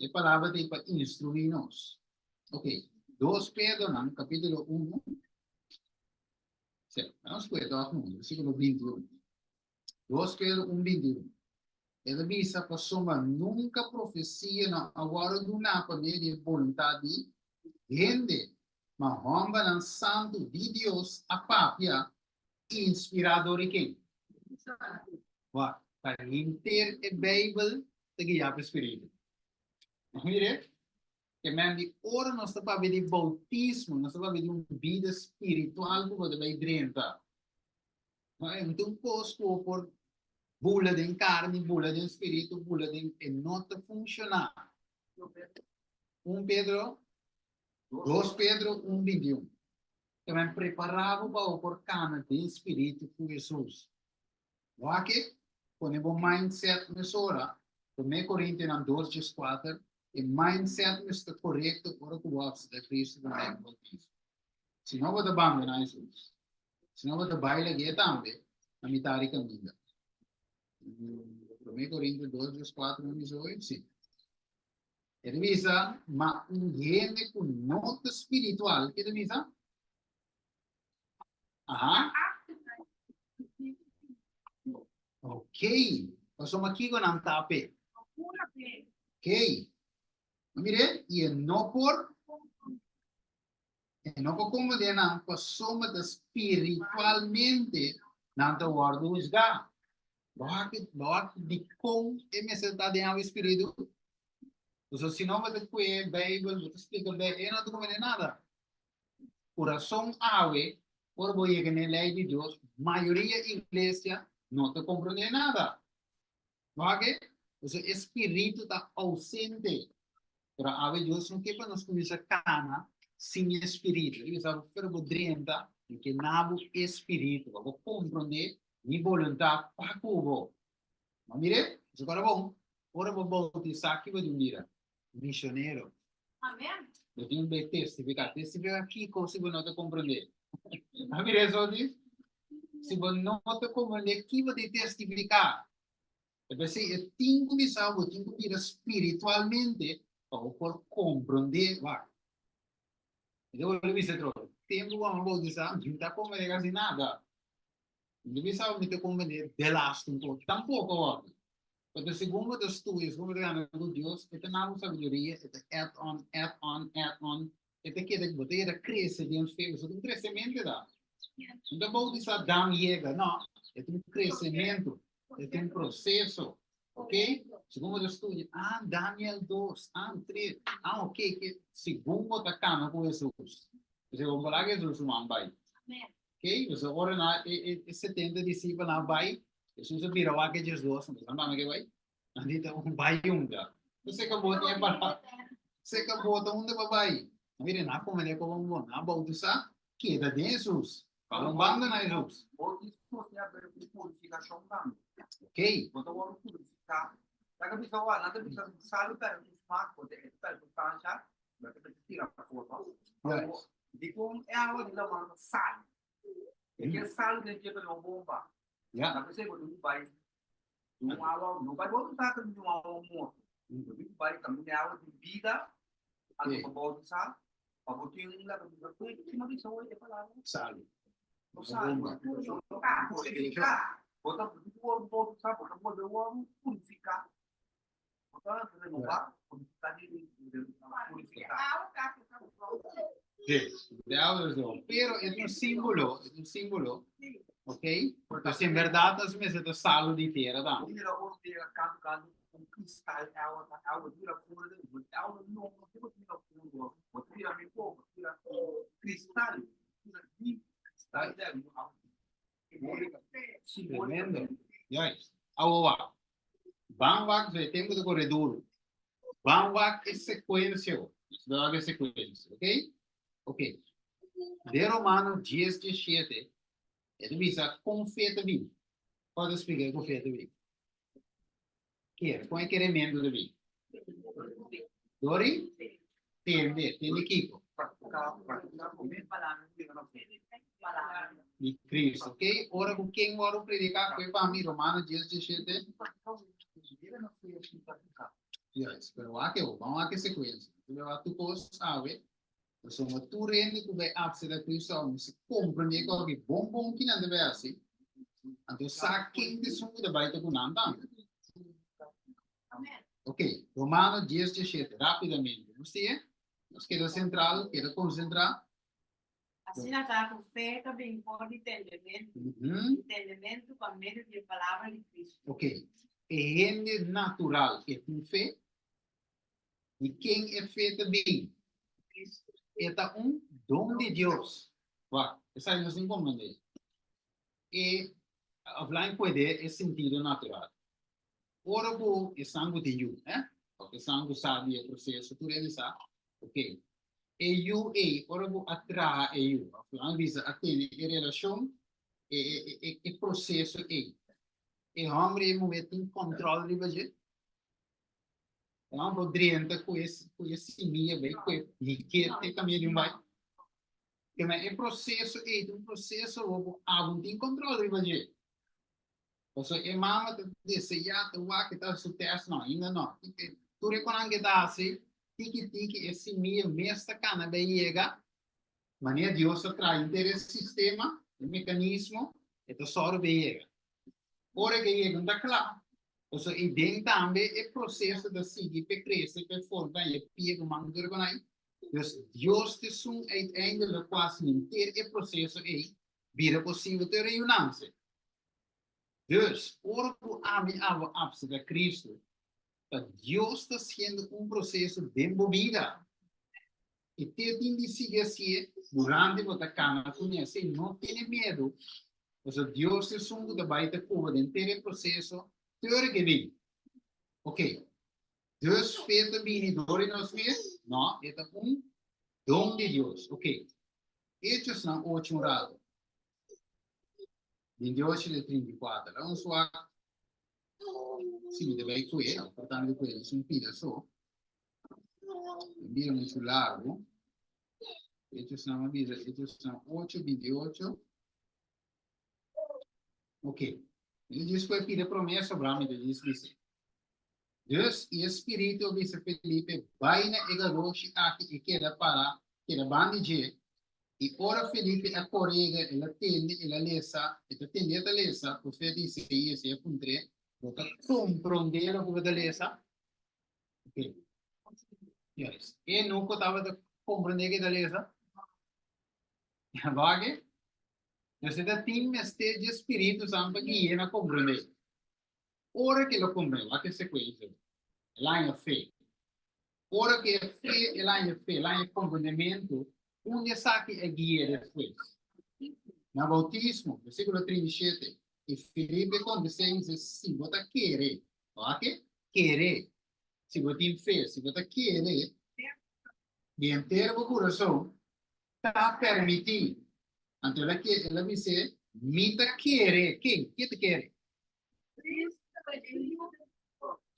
E palabra ta pa instruí nos. Ok, 2 Pedro nan, capítulo 1. Sí, vamos koe toch nu, versículo 21. 2 Pedro 1, 21. E ta bisa, Pasobra nunka profesia no a wòrdu duná pa medio di e boluntat di hende, ma hòmbernan santu di Dios a papia, inspirá dor di ken? Wak, ta henter e Beibel ta guiá pa e spiritu. Mira, ke men di ora nos ta papia di boutismo, nos ta papia di un bida spiritual ku bo ta bai drenta. No ta un kos ku bo por bula den karni, bula den spiritu, bula den, e no ta funshoná. Un Pedro, dos Pedro un 21. Ta men prepará bo pa bo por kana den spiritu ku Hesus. Wak e, pone bo mindset mesora, Promé Korintionan dos 14, e mindset mester korekto ora ku bo aseptá Kristu pa medio di boutismo. Si no bo ta bandoná Hesus. Si no bo ta bai lag'é tambe na mitad di kaminda. Promé Korintio dos 14 no bisa hoy? Sí. E ta bisa, ma un hende ku no ta spiritual, ke ta bisa? Aha. Ok. Pasobra kiko nan ta p'e? Ok. Mire, i e no por E no por komprendé nan pasobra ta spiritualmente nan ta wòrdu husgá. Bo wak bo wak dikon e mester ta den awe spiritu? Pasobra si no bo ta kue Beibel, bo ta splika Beibel, e no ta komprendé nada. Kurason awe, ora bo yega na e lei di Dios, mayoria iglesia no ta komprendé nada. Wak-e? Pasobra e spiritu ta ausente. Pero awe Dios no ke pa nos kuminsá kana sin e spiritu. E bisa bo, pero bo drenta i ke na bo e spiritu, pa bo komprondé mi boluntat pa ku bo. Ma mire, bo kòrda bon, ora bo boutisá, ki bo tin bira? Misionero. Amen. Bo tin be testifiká. Testifiká kiko si bo no ta komprondé? A mira eso di? Si bo no ta komprondé, ki bo tin testifiká? E p'esei e tin ku bisa bo tin ku bira spiritualmente pa bo por komprondé wak. Mi ta wòrdu bisa atrobe, tempu ku amo boutisá mi ta komprondé kasi nada. Mi ta bisa bo mi ta komprondé delaste un poko, tampoko wòrdu. Pasobra segun bo ta studia, segun bo ta gana ku Dios, e ta na bo sabiduria, e ta add on, add on, add on, e ta keda, bo ta keda krese den fe, pasobra ta un kresementu ta. No ta boutisá dan yega, no, e ta un kresementu. E ta un proseso, ok? Segun bo ta studia, ah, Daniel dos, ah, tres, ah, ok, ke segun bo ta kana ku Hesus. Pasobra bo por laga Hesus su man bai. Ok? Pasobra ora na e e e setenta disipelnan a bai, Hesus a bira wak e diesdos, nan ta manda ke bai? Nan di ta un bai yunga. Seka bo tin e palabra, seka bo ta unda pa bai. Mira, nan a komende komo un bon, nan a boutisá, keda den Hesus. Pa un banda na Hesus. Boutismo tin haber ku purifikashon tambe. Ok. Bo ta wòrdu purifiká. Nan ta bisa wak, nan ta bisa salu pèrdè su smak, bo ta e pèrdè sustansha, bo ta mester tira afó, no? Right. Dikon e awa di laman ta sali? E ke salu den dje ta un bomba. Ya. Nan p'esei bo tin ku bai un awa, no bai boutisá ta un awa morto. Bo tin ku bai kaminda e awa di bida, anto pa boutisá, pa bo tin un laga bisa, ku kima bisa hoy e palabra? Salu. No salu. Purifiká. Bo ta wòrdu boutisá, bo ta bolbe wòrdu purifiká. Bo ta renobá, purifiká di purifiká. Sí, de awa es do. Pero es un símbolo, es un símbolo, ok? Entonces, en verdad, nos mester ta salu di tera tambe. Mira ora ku yega kantu kantu un kristal awa ta awa dura puro den bo awa no no bo tira puro bo tira mi poko tira kristal tira di kristal den awa. Tremendo. Juist. Awa wak. Ban wak zo e tempo ta kore duro. Ban wak e secuencia. Ban wak e secuencia, ok? Ok. De Romano 10, 17, e ta bisa kon fe ta bin. Kua ta splika kon fe ta bin? Kere, kon e kerementu ta bin? Dori? Tende, tende kiko? Di Cristo, ok? Ora ku ken wòrdu prediká, kue pa mi, Romano 10, 17. Yes, pero wak e, ban wak e sekuensia. Wak tur kos awe. Pasobra tur hende ku bai akseda Cristo awe mester komprendé ku aki bon bon kinan ta bai hasi, anto sa ken ta esun ku ta bai ta ku nan tambe. Ok, Romano 10, 17, rápidamente. Nos sigue? Nos keda sentral, keda konsentrá. Asina ta ku fe ta bin for di tendementu, i tendementu pa medio di e palabra di Kristu. Ok, e hende natural e tin fe? Di ken e fe ta bin? E ta un don di Dios. Wak, esaki nos tin komprendé. E of lain puede e sentido natural. Ora ku esnan ku tin yu, eh? Of esnan ku sa di e proseso, tur hende sa, ok. E yu ei, ora ku a traha e yu, of lain bisa a tene e relashon, e e e e proseso ei, e hòmber i e muhé tin kòntròl riba dje? E hòmber por drenta ku e ku e simia bai ku e hikete kaminda di un bai. Kema e proseso ei ta un proseso ku abo no tin kòntròl riba dje. Pasobra e mama ta deseá, ta wak, e ta hasi su tèst, no, ainda no. Tur e konan ke ta hasi, tiki tiki e simia mes ta kana bai yega, manera Dios a traha henter e sistema, e mekanismo, e ta sòru bai yega. Ora ke yega no ta kla, pasobra ei den tambe e proseso ta sigui p'e krese, p'e forma, e pia ku man tur e konan ei. Dus Dios ta esun uiteindelijk ku hasi henter e proseso ei bira posibel te reunanse. Dus, ora ku ami abo apseta Kristu, ta Dios ta siendo un proseso den bo bida. I te tin di sigui hasié durante bo ta kana kuné. Así, no tene miedu, pasobra Dios ta esun ku ta bai ta kuba den ter e proseso te ora ke bin. Ok, dus fe ta bini dor di nos mes? No, e ta un don di Dios. Ok, Hechosnan ocho un ratu. 28 de 34. La un swak. Si mi debe kue, importante de kue, es un pida so. Mira mucho largo. Hechosnan avisa, Hechosnan 8, 28. Ok. Mi diz kue pida promesa, bra, mi diz dice. Dus, i e Spiritu a bisa Felipe, Bai na e garoshi aki i keda para, keda banda di dje. I ora Felipe a kore yega, el a tende, el a lesa, e ta tende e ta lesa, profeta Isaías, i a puntr'é, Bo ta komprondé loke bo ta lesa? Ok. Juist. E nuko tabata komprondé ke e ta lesa? Wak? Dus e ta tin mester dje Spiritu Santu pa gui'é na komprondé. Ora ku el a kumpré, wak e sekuensia. El a haña fe. Ora ku e fe, el a haña fe, el a haña komprendementu, unda esaki a gui'é despues? Na boutismo, versíkulo 37. I Felipe kontest'é i bis'é, Si bo ta kere, wak e, kere, si bo tin fe, si bo ta kere di henter bo kurason, ta permití. Anto el a ke, el a bis'é, Mi ta kere. Ken? Ken ta kere?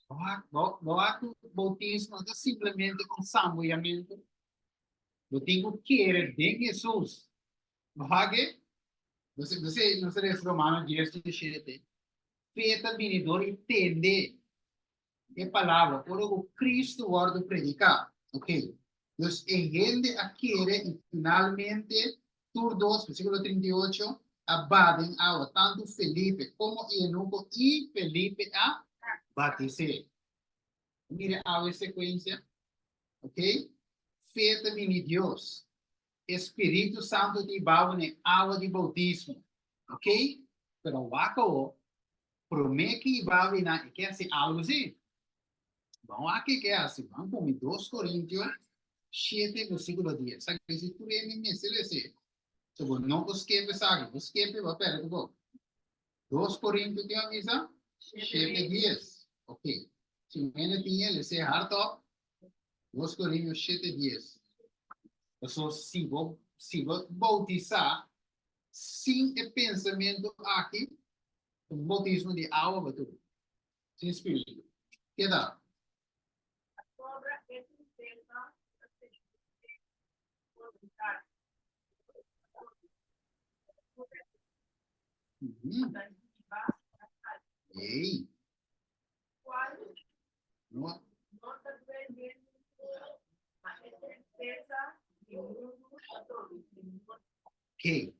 Bo wak ku boutismo no ta simplemente un sambuyamentu. Bo tin ku kere den Hesus. Bo wak e? Nos nos ta lesa Romano dies 17. Fe ta bini dor di tende e palabra ora ku Kristu wòrdu prediká. Ok. Dus e hende a kere i finalmente tur dos, versíkulo 38, a baha den awa, tantu Felipe komo e eunuko, i Felipe a batis'é. Mira awa e sekuensia. Ok. Fe ta bini Dios. E Spiritu Santu ta hiba bo na e awa di boutismo. Ok. Pero wak awo, Promé ki i babi nan e ke hasi algu si. Ban wak ke ke hasi. Ban ku mi 2 Korintio 7 versíkulo 10. Sa ke si tur hende mester lese. So bo no por skep esaki. Bo skep e bo a pèrdè ku bo. 2 Korintio ke a bisa? 7 10. Ok. Si un hende tin e lese hardop. 2 Korintio 7 10. Paso si bo si bo boutisá sin e pensamentu aki, un boutismo di awa bo tudu, sin spiritu. Keda. Pasobra e tristesa ta sigui e boluntat ta hiba na salbashon. Ei. Cual No. no ta duel hende, ma e tristesa di mundu ta produci morto. Ke.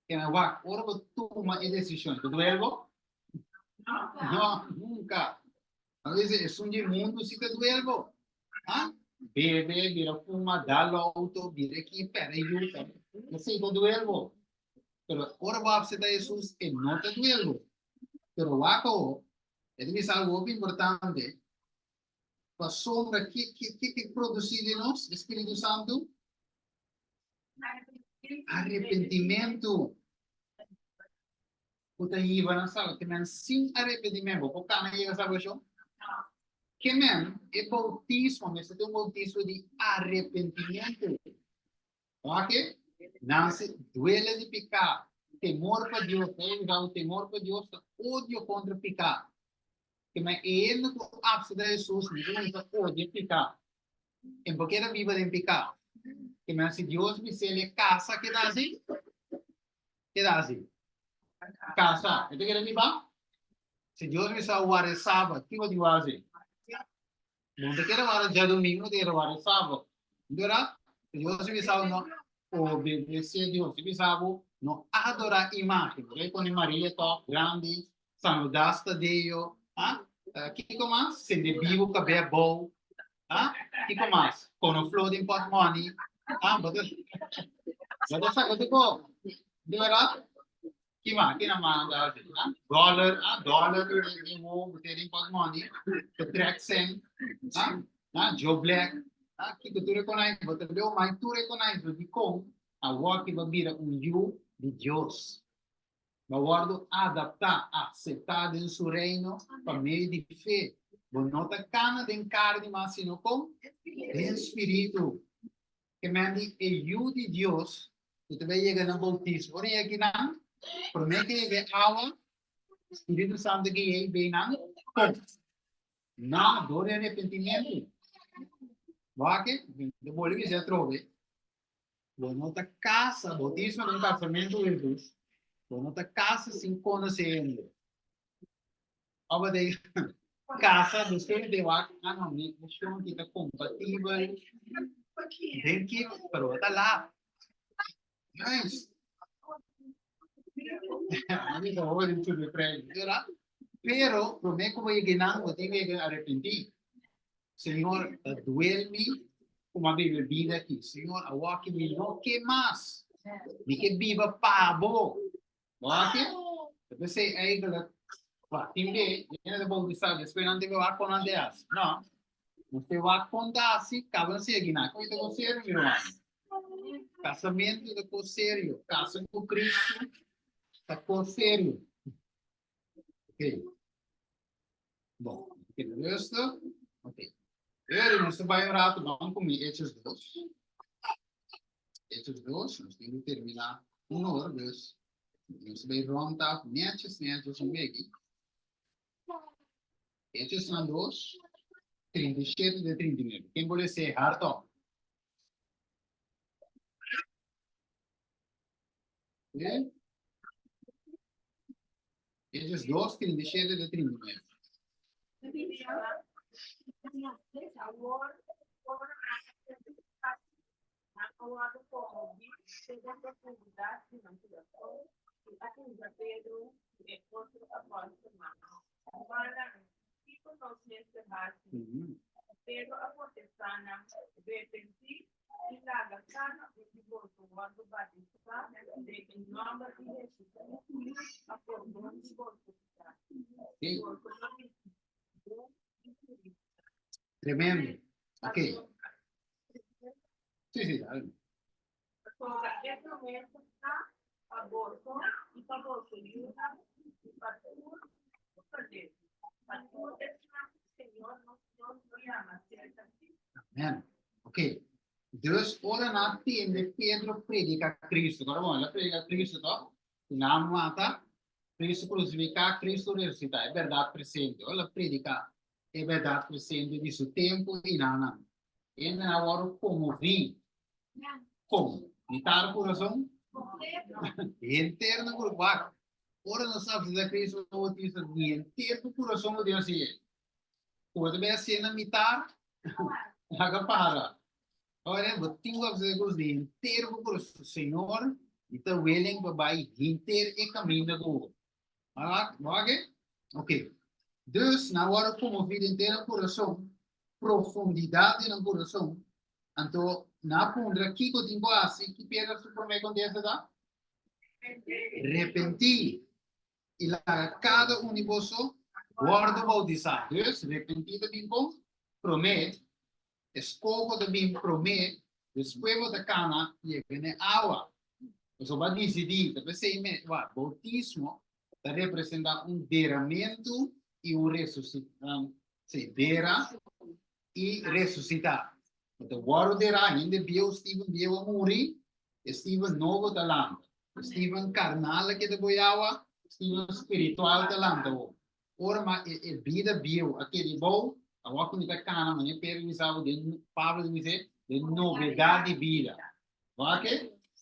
Kena wak, ora bo tuma e desishon, ta duel bo? Nunca. No, nunca. A veces esun di mundu si ta duel bo. Ha? Bebe, bira fuma, dal auto, bira aki, perde yu. Esei ta duel bo. Pero ora bo acepta Jesus, e no ta duel bo. Pero wak awo, e ta bisa algo hopi importante. Pasobra ke ke ke ke produci den nos e Spiritu Santu? Arepentimentu. Ku ta hiba na salba. Ke men sin arepentimentu bo por kana yega salbashon? Ke men e boutismo mester ta un boutismo di arepentimentu. Oke? Nanse duele di piká, temor pa Dios. Ta bisa temor pa Dios ta odio kontra piká. Ke men e hende ku aksepta Hesus mester kuminsá odia piká. En por keda biba den piká. Ke men si Dios bis'el e kasa keda asi, keda asi. Kasa, e ta keda biba? Si Dios bisa warda e sabat, kiko di wasi? Bo no ta keda warda djadumingu, bo ta keda warda e sabat. Berdad? Si Dios bisa bo no obedesé Dios, si bisa bo no adorá imágen, bo ta pone Maria tòg grandi, San Judas Tadeo, ah, kiko mas? Sende bibu kabé abou, ah, kiko mas? Kono flor den pòtmòni, ah, bo ta bo ta saka tur kos, di bèrdat? Ki mas? Ki nan manda hasi? Ah, dòler, ah, dòler den wowo bo tin den pòtmòni, ta trèk sèn, ah, ah, Joe Black, ah, kiko tur e konai, bo ta beu mai tur e konai, so dikon awor ki bo a bira un yu di Dios? Bo a wòrdu adaptá, akseptá den su Reino pa medio di fe. Bo no ta kana den karni mas, sino kon? Den spiritu. Ke men di e Yu di Dios ku ta bai yega na boutismo. Ora yega kinan, promé ke yega e awa, Spiritu Santu gui'é i bei nan kon? Na dor di arepentimentu. Wak, mi ta bolbe bisa atrobe. Bo no ta casa, bautismo ta un casamento cu Jesus. Bo no ta casa sin conoce hende. Aba de casa, despues de wak, ah no, mi shon ki ta compatibel. Den kiko, pero bo ta laat. Nice. Mi ta hoor in to de verdad? Pero, prome cu bo yega nan, bo tin cu yega arepenti. Señor, ta duel mi ku m'a biba e bida aki. Señor, awor ki mi no ke mas. Mi ke biba pa bo. Bo aki? Ta p'esei eigenlijk, wak, tin be, hende ta bautisá, despues nan tin ke wak kon nan ta hasi. No. Nos te wak kon ta hasi, kaba nan sigui nan. Koe ta kos serio, mi ruman. Kasamentu ta kos serio. Kasa ku Kristu ta kos serio. Okay. Bon, keda rustig. Ok. Eri, nos ta bai un rato, ban ku mi Hechos 2. Hechos 2, nos tin ku terminá un hora, dus nos ta bai rond af netjes, netjes un beki. Hechos nan 2, 37 te 39. Ken por lese hardop? Ok. Hechos 2, 37 te 39. Pedro a contestá nan, Repentí i laga kada un di boso wòrdu batisá den e nòmber di Hesukristu pa pordon di boso piká, i boso lo risibí don di Spiritu Santu. Tremendo. Ok. Sí, sí, dale. Pasobra e promesa ta pa boso i pa boso yunan i pa tur ku ta leu, pa tur esnan ku Señor nos Dios lo yama serka di. Amen. Ok. Dus ora nan a tende Pedro predica Cristo, ora bon, el a predica Cristo toch? I nan a mata Cristo crucifica, Cristo resucita, e berdad presente. Ora el a predica e berdad presente di su tempo i nan nan. Hende nan a wòrdu conmoví. Kon? Mitar curason? Henter nan curason. Wak, ora nos a acepta Cristo bautista, di henter tu curason lo tin hacié. Ku bo ta bay hacié na mitar, laga para. Ora, bo tin ku hacié ku di henter bo curason. Señor, mi ta willing pa bay henter e caminda ku bo. Wak, wak e? Ok. Dus nan wòrdu konmoví den te nan kurason, profundidat di nan kurason. Anto nan a puntra kiko tin ku hasi, ki Pedro su promé kontesta ta? Repentí i laga kada un di boso wòrdu boutisá. Dus repentí ta bin kon? Promé. E skoho ta bin promé, despues bo ta kana yega na e awa. Pasobra bo a disidí, ta p'esei mes, wak, boutismo ta representá un deramentu i un sí, dera i resusitá. Bo ta wòrdu derá, hende bieu, Steven bieu a muri, e Steven nobo ta lanta. Steven karnal a keda bo yawa, Steven spiritual ta lanta bo. Ora ma e e bida bieu a keda ebou, awor ku mi ta kana manera Pedro bisa bo den Pablo ta bis'é, den novedat di bida. Wak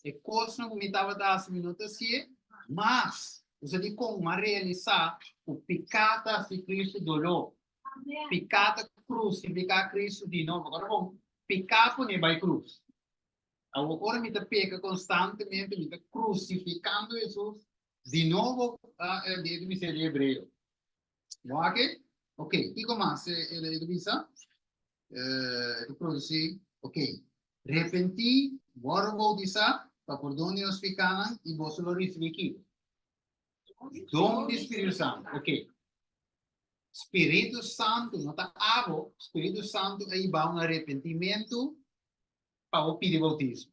e kosnan ku mi tabata hasi mi no ta hasié mas. Bo sa dikon mi a realisá ku piká ta hasi Kristu doló. Piká ta krusifiká Kristu di nobo. Ora bon, piká pone bai krus. Awor ora mi ta peka konstantemente mi ta krusifikando Hesus di nobo di e miseria di hebreo. Wak? Ok, kiko mas e ta bisa? E ta produsí, ok, Repentí, wòrdu boutisá pa pordon di nos pikánan i boso lo risibí kiko? Don di Spiritu Santu. Ok. Spiritu Santu no ta abo, Spiritu Santu a hiba un arepentimentu pa bo pidi boutismo.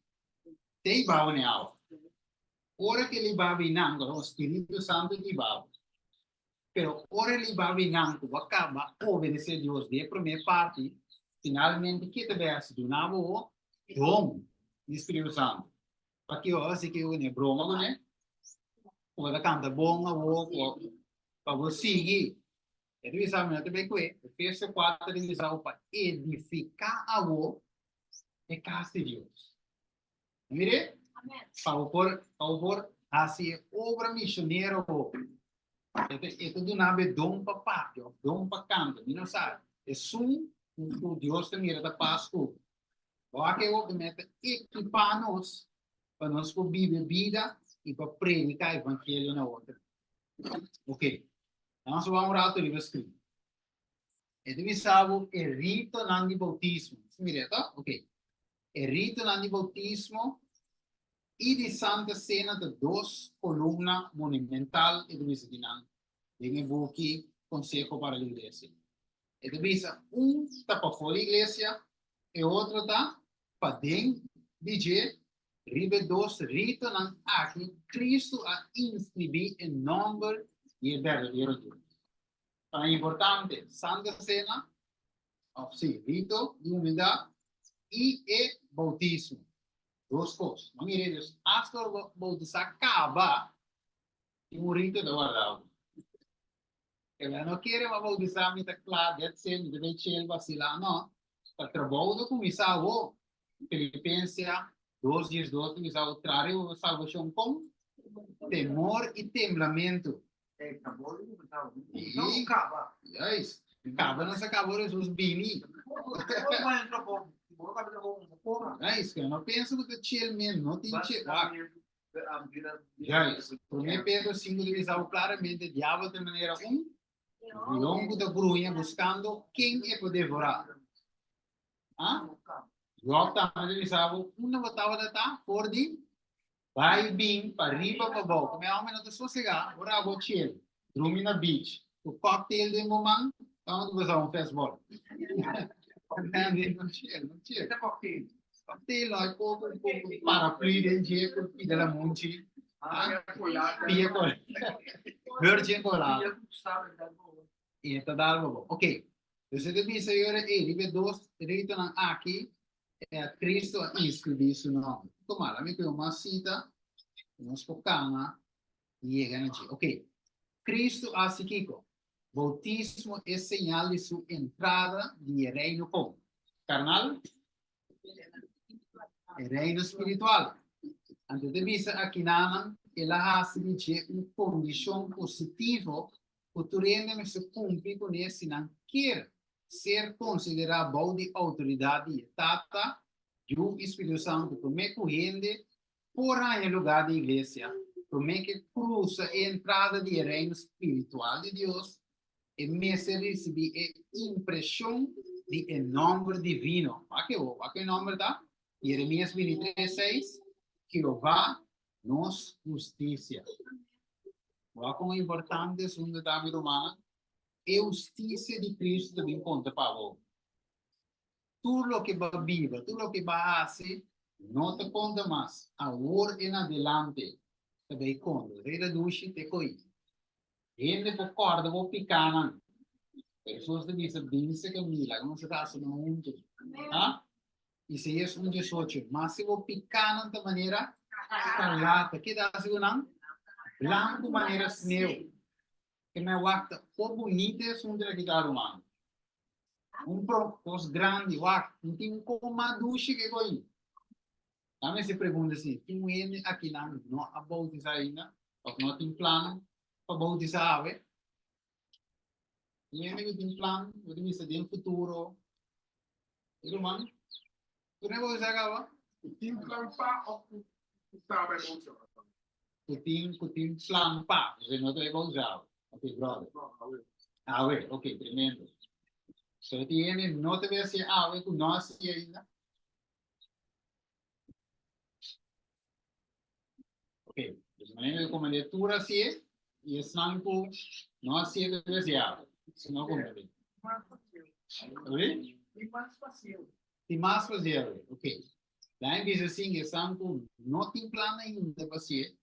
Te hiba bo n'e awa. Ora ku el hiba bo einan, ku Spiritu Santu ta hiba bo. Pero ora el hiba bo einan ku bo a kaba obedesé Dios di e promé parti, finalmente ke ta bai hasi? Duna bo don di Spiritu Santu. Pakiko hasi ke bo ne broma kuné? Ku bo ta kanta bon awor, ku pa bo sigui. E ta bisa mi no ta bai kue. Efesio kuater ta bisa bo pa edifiká awor e kas di Dios. Mire, pa bo por, pa bo por hasi e obra misionero bo. E ta, e ta duna bo e don pa papia of don pa kanta, mi no sa. Esun ku Dios ta mira ta pas ku bo. Bo a ke hopi meta ekipá nos pa nos por biba e bida i pa prediká evangelio na otro. Ok, nos a wak un rato riba screen. E ta bisa bo e ritonan di boutismo. Bo mira e to? Ok. E ritonan di boutismo i di Santa Sena ta dos kolumna monumental e ta bisa di nan den e buki Consejo para la Iglesia. E ta bisa un ta pafó di iglesia, e otro ta paden di dje. Riba e dos ritonan aki Cristo a inscribí e nomber di e berdadero Dios. Ta importante Santa Cena, of sí, rito di humildad i e bautismo. Dos kos. No mira Dios, hasta ora bo bautisá kaba, tin un rito ta warda bo. Keda no kere ma bautisá mi ta kla, that's it, mi ta bay chill, vasilá. No, ta trabou ta kuminsá awo. Filipensia 2 diesdos ta bisa awo, Traha riba bo salbashon kon temor i temblamentu. E trabou ta kuminsá awo. No kaba. Juist. Kaba nos a kaba ora Hesus bini. Juist, no pensa ku ta chill men, no tin chill. Wak. Juist. Promé Pedro 5 ta bisa bo claramente, diabel ta manera un leon ku ta gruña buskando ken e por devorá. Ah? Job tambe ta bisa bo, unda bo tabata ta for di bai bin pa riba pa bou. Come hombre no ta sosegá, ora bo chill, drumi na beach, ku cocktail den bo man, ta unda bo sa un fastball. No chill, no chill. Cocktail no, e poco, poco paraplu den dje, ku pida lamunchi. Ah? Pia colada. Virgin colada. E ta dal bo. Ok. Dus e ta bisa yora ei, riba e dos ritonan aki, eh, Cristo a inscribí su nomber. Tuma, laat mi kohe un mas cita, nos por kama yega na dje. Ok. Cristo a hasi kiko? Bautismo e señal di su entrada di e reino kon? Carnal? E reino spiritual. Anto ta bisa akinanan, el a hasi di dje un kondishon positivo ku tur hende mester kumpli kuné si nan kier ser konsiderá bou di outoridat di e Tata, Yu i Spiritu Santu promé ku hende por haña lugá den iglesia, promé ku e krusa e entrada di e reino spiritual di Dios. E mester risibí e impreshon di e nòmber divino. Wak e wak e nòmber ta? Jeremias 23, 6, Jehová nos hustisia. Wak kon importante esun ta, mi rumannan. E hustisia di Cristo ta bin konta pa bo. Tur loke bo a biba, tur loke bo a hasi, no ta konta mas. Awor en adelante ta bay konta. Rei ta dushi te ko'i. Hende por kòrda bo pikánan. Pero Hesus ta bisa, Binse ku mi, laga nos rasa nan huntu. Ha? Isaías 1, 18, Ma si bo pikánan ta manera skarlata, ke ta hasi ku nan? Blanku manera sneu. Ke men wak ta o bunita e asuntu aki ta, ruman. Un pro kos grandi, wak, un tin un kon mas dushi ke ko'i. Nan mester pregunta si tin un hende akinan no a boutisá ainda òf no tin plan pa boutisá awe. Tin hende ku tin plan, ku ta bisa den futuro. E ruman, tu no a boutisá kaba? Ku tin plan pa òf ku ta bai boutisá? Ku tin plan pa, osea no ta bai boutisá awe. Ok, brother. Awe, ok, tremendo. So tin hende no ta bai hasié awe ku no a hasié ainda? Ok, dus manera ku komandé tur hasié i esnan ku no hasié ta debe hasié awe. Si no komandé. Sorry? Tin mas fásil. Tin mas fásil, ok. Daí bisa asin, esnan ku no tin plan ainda pa hasié,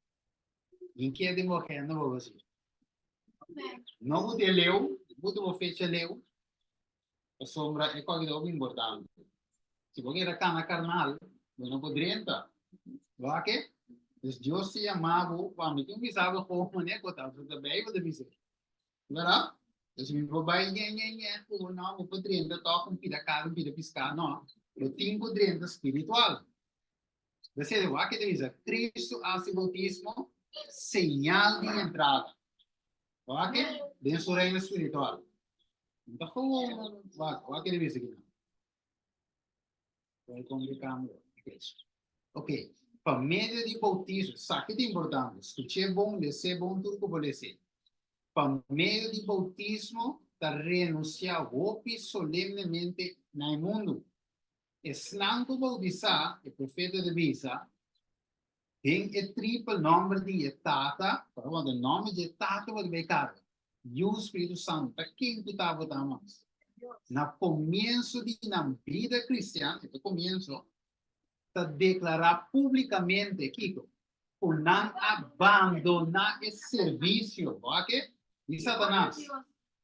nin kier den bo agenda pa bo hasié. No ku te leu, bo ta bo fecha leu, Pasobra e kòke ta hopi importante. Si bo keda kana karnal, bo no por drenta. Wak? Dus Dios ta yama bo, pa mi tin bisa bo kon manera ku ta ta Beibel ta bisa. Bèrdat? Dus mi por bai ñe ñe ñe ku no, bo por drenta tòg un pida karni, un pida piská, no. Bo tin ku drenta spiritual. P'esei wak ta bisa, Kristu a hasi boutismo señal di entrada. Wak? Den su reino spiritual. No ta gewoon, wak, wak ke bisa kinan. Welkom de kamer. Ok, pa medio di boutismo, sa ki ta importante, skuch'é bon, les'é bon tur ku bo les'é. Pa medio di boutismo ta renunsiá hopi solemnemente na e mundu. Esnan ku boutisá, e profeta ta bisa, den e tripel nòmber di e Tata, pasobra den nòmber di e Tata bo ta bai karga, Yu, Spiritu Santu, ta ken ku tabata mas? Na komienso di nan bida kristian, e ta komienso, ta deklará públikamente kiko? Ku nan a bandoná e servisio, bo a ke? Di Satanas,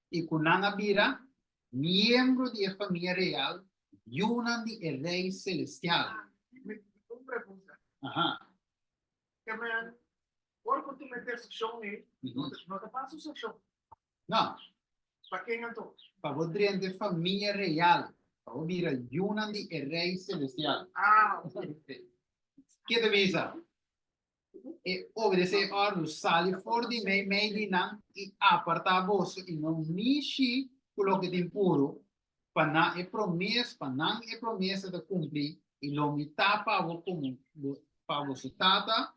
i ku nan a bira miembro di e famia real, yunan di e Rei selestial. Mi un pregunta. Aha. Ke men, ora ku tuma e desishon ei, no ta, no ta pa asosiashon. No. Pa ken anto? Pa bo drenta e famia real, pa bo bira yunan di e Rei selestial. Ah, ok. Ke ta bisa? E obedesé e òrdu, Sali for di meimei di nan i apartá boso i no mishi ku loke ta impuru, pa nan e promes, pa nan e promesa ta kumpli, i lo mi ta pa bo komo pa boso tata,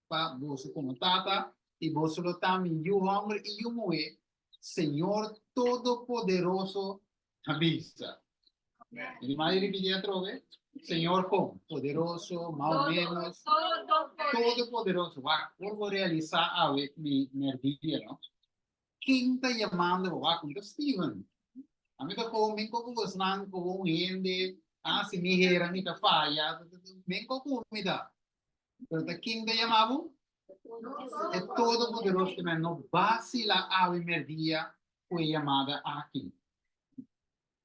pa boso komo tata, i boso lo ta mi yu hòmber i yu muhé, Señor Todopoderoso ta bisa. Mi mari ripití atrobe. Señor kon? Poderoso, mas o menos. Todopoderoso. Wak, por bo realisá awe mi merdia, no? Ken ta yamando bo? Wak, mi ta Steven. Ami ta kon, men kon ku bosnan ku un hende, ah, si mi hera mi ta faya, men kon ku mi ta. Pero ta ken ta yama bo? E Todopoderoso ke men no basila awe merdia ku e yamada aki.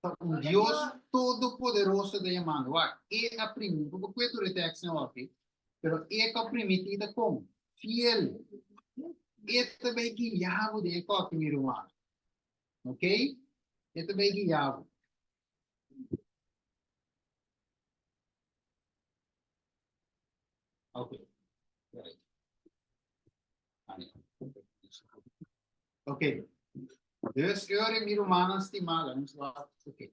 Ta un Dios Todopoderoso ta yamando. Wak, e a primintí, bo por kue tur e tekstnan aki, pero e ku a primintí ta kon? Fiel. E ta bai guia bo den e kòki, mi ruman. Ok? E ta bai guia bo. Ok. Right. Ok. Dus ora mi rumannan stimá, laga nos wak. Ok.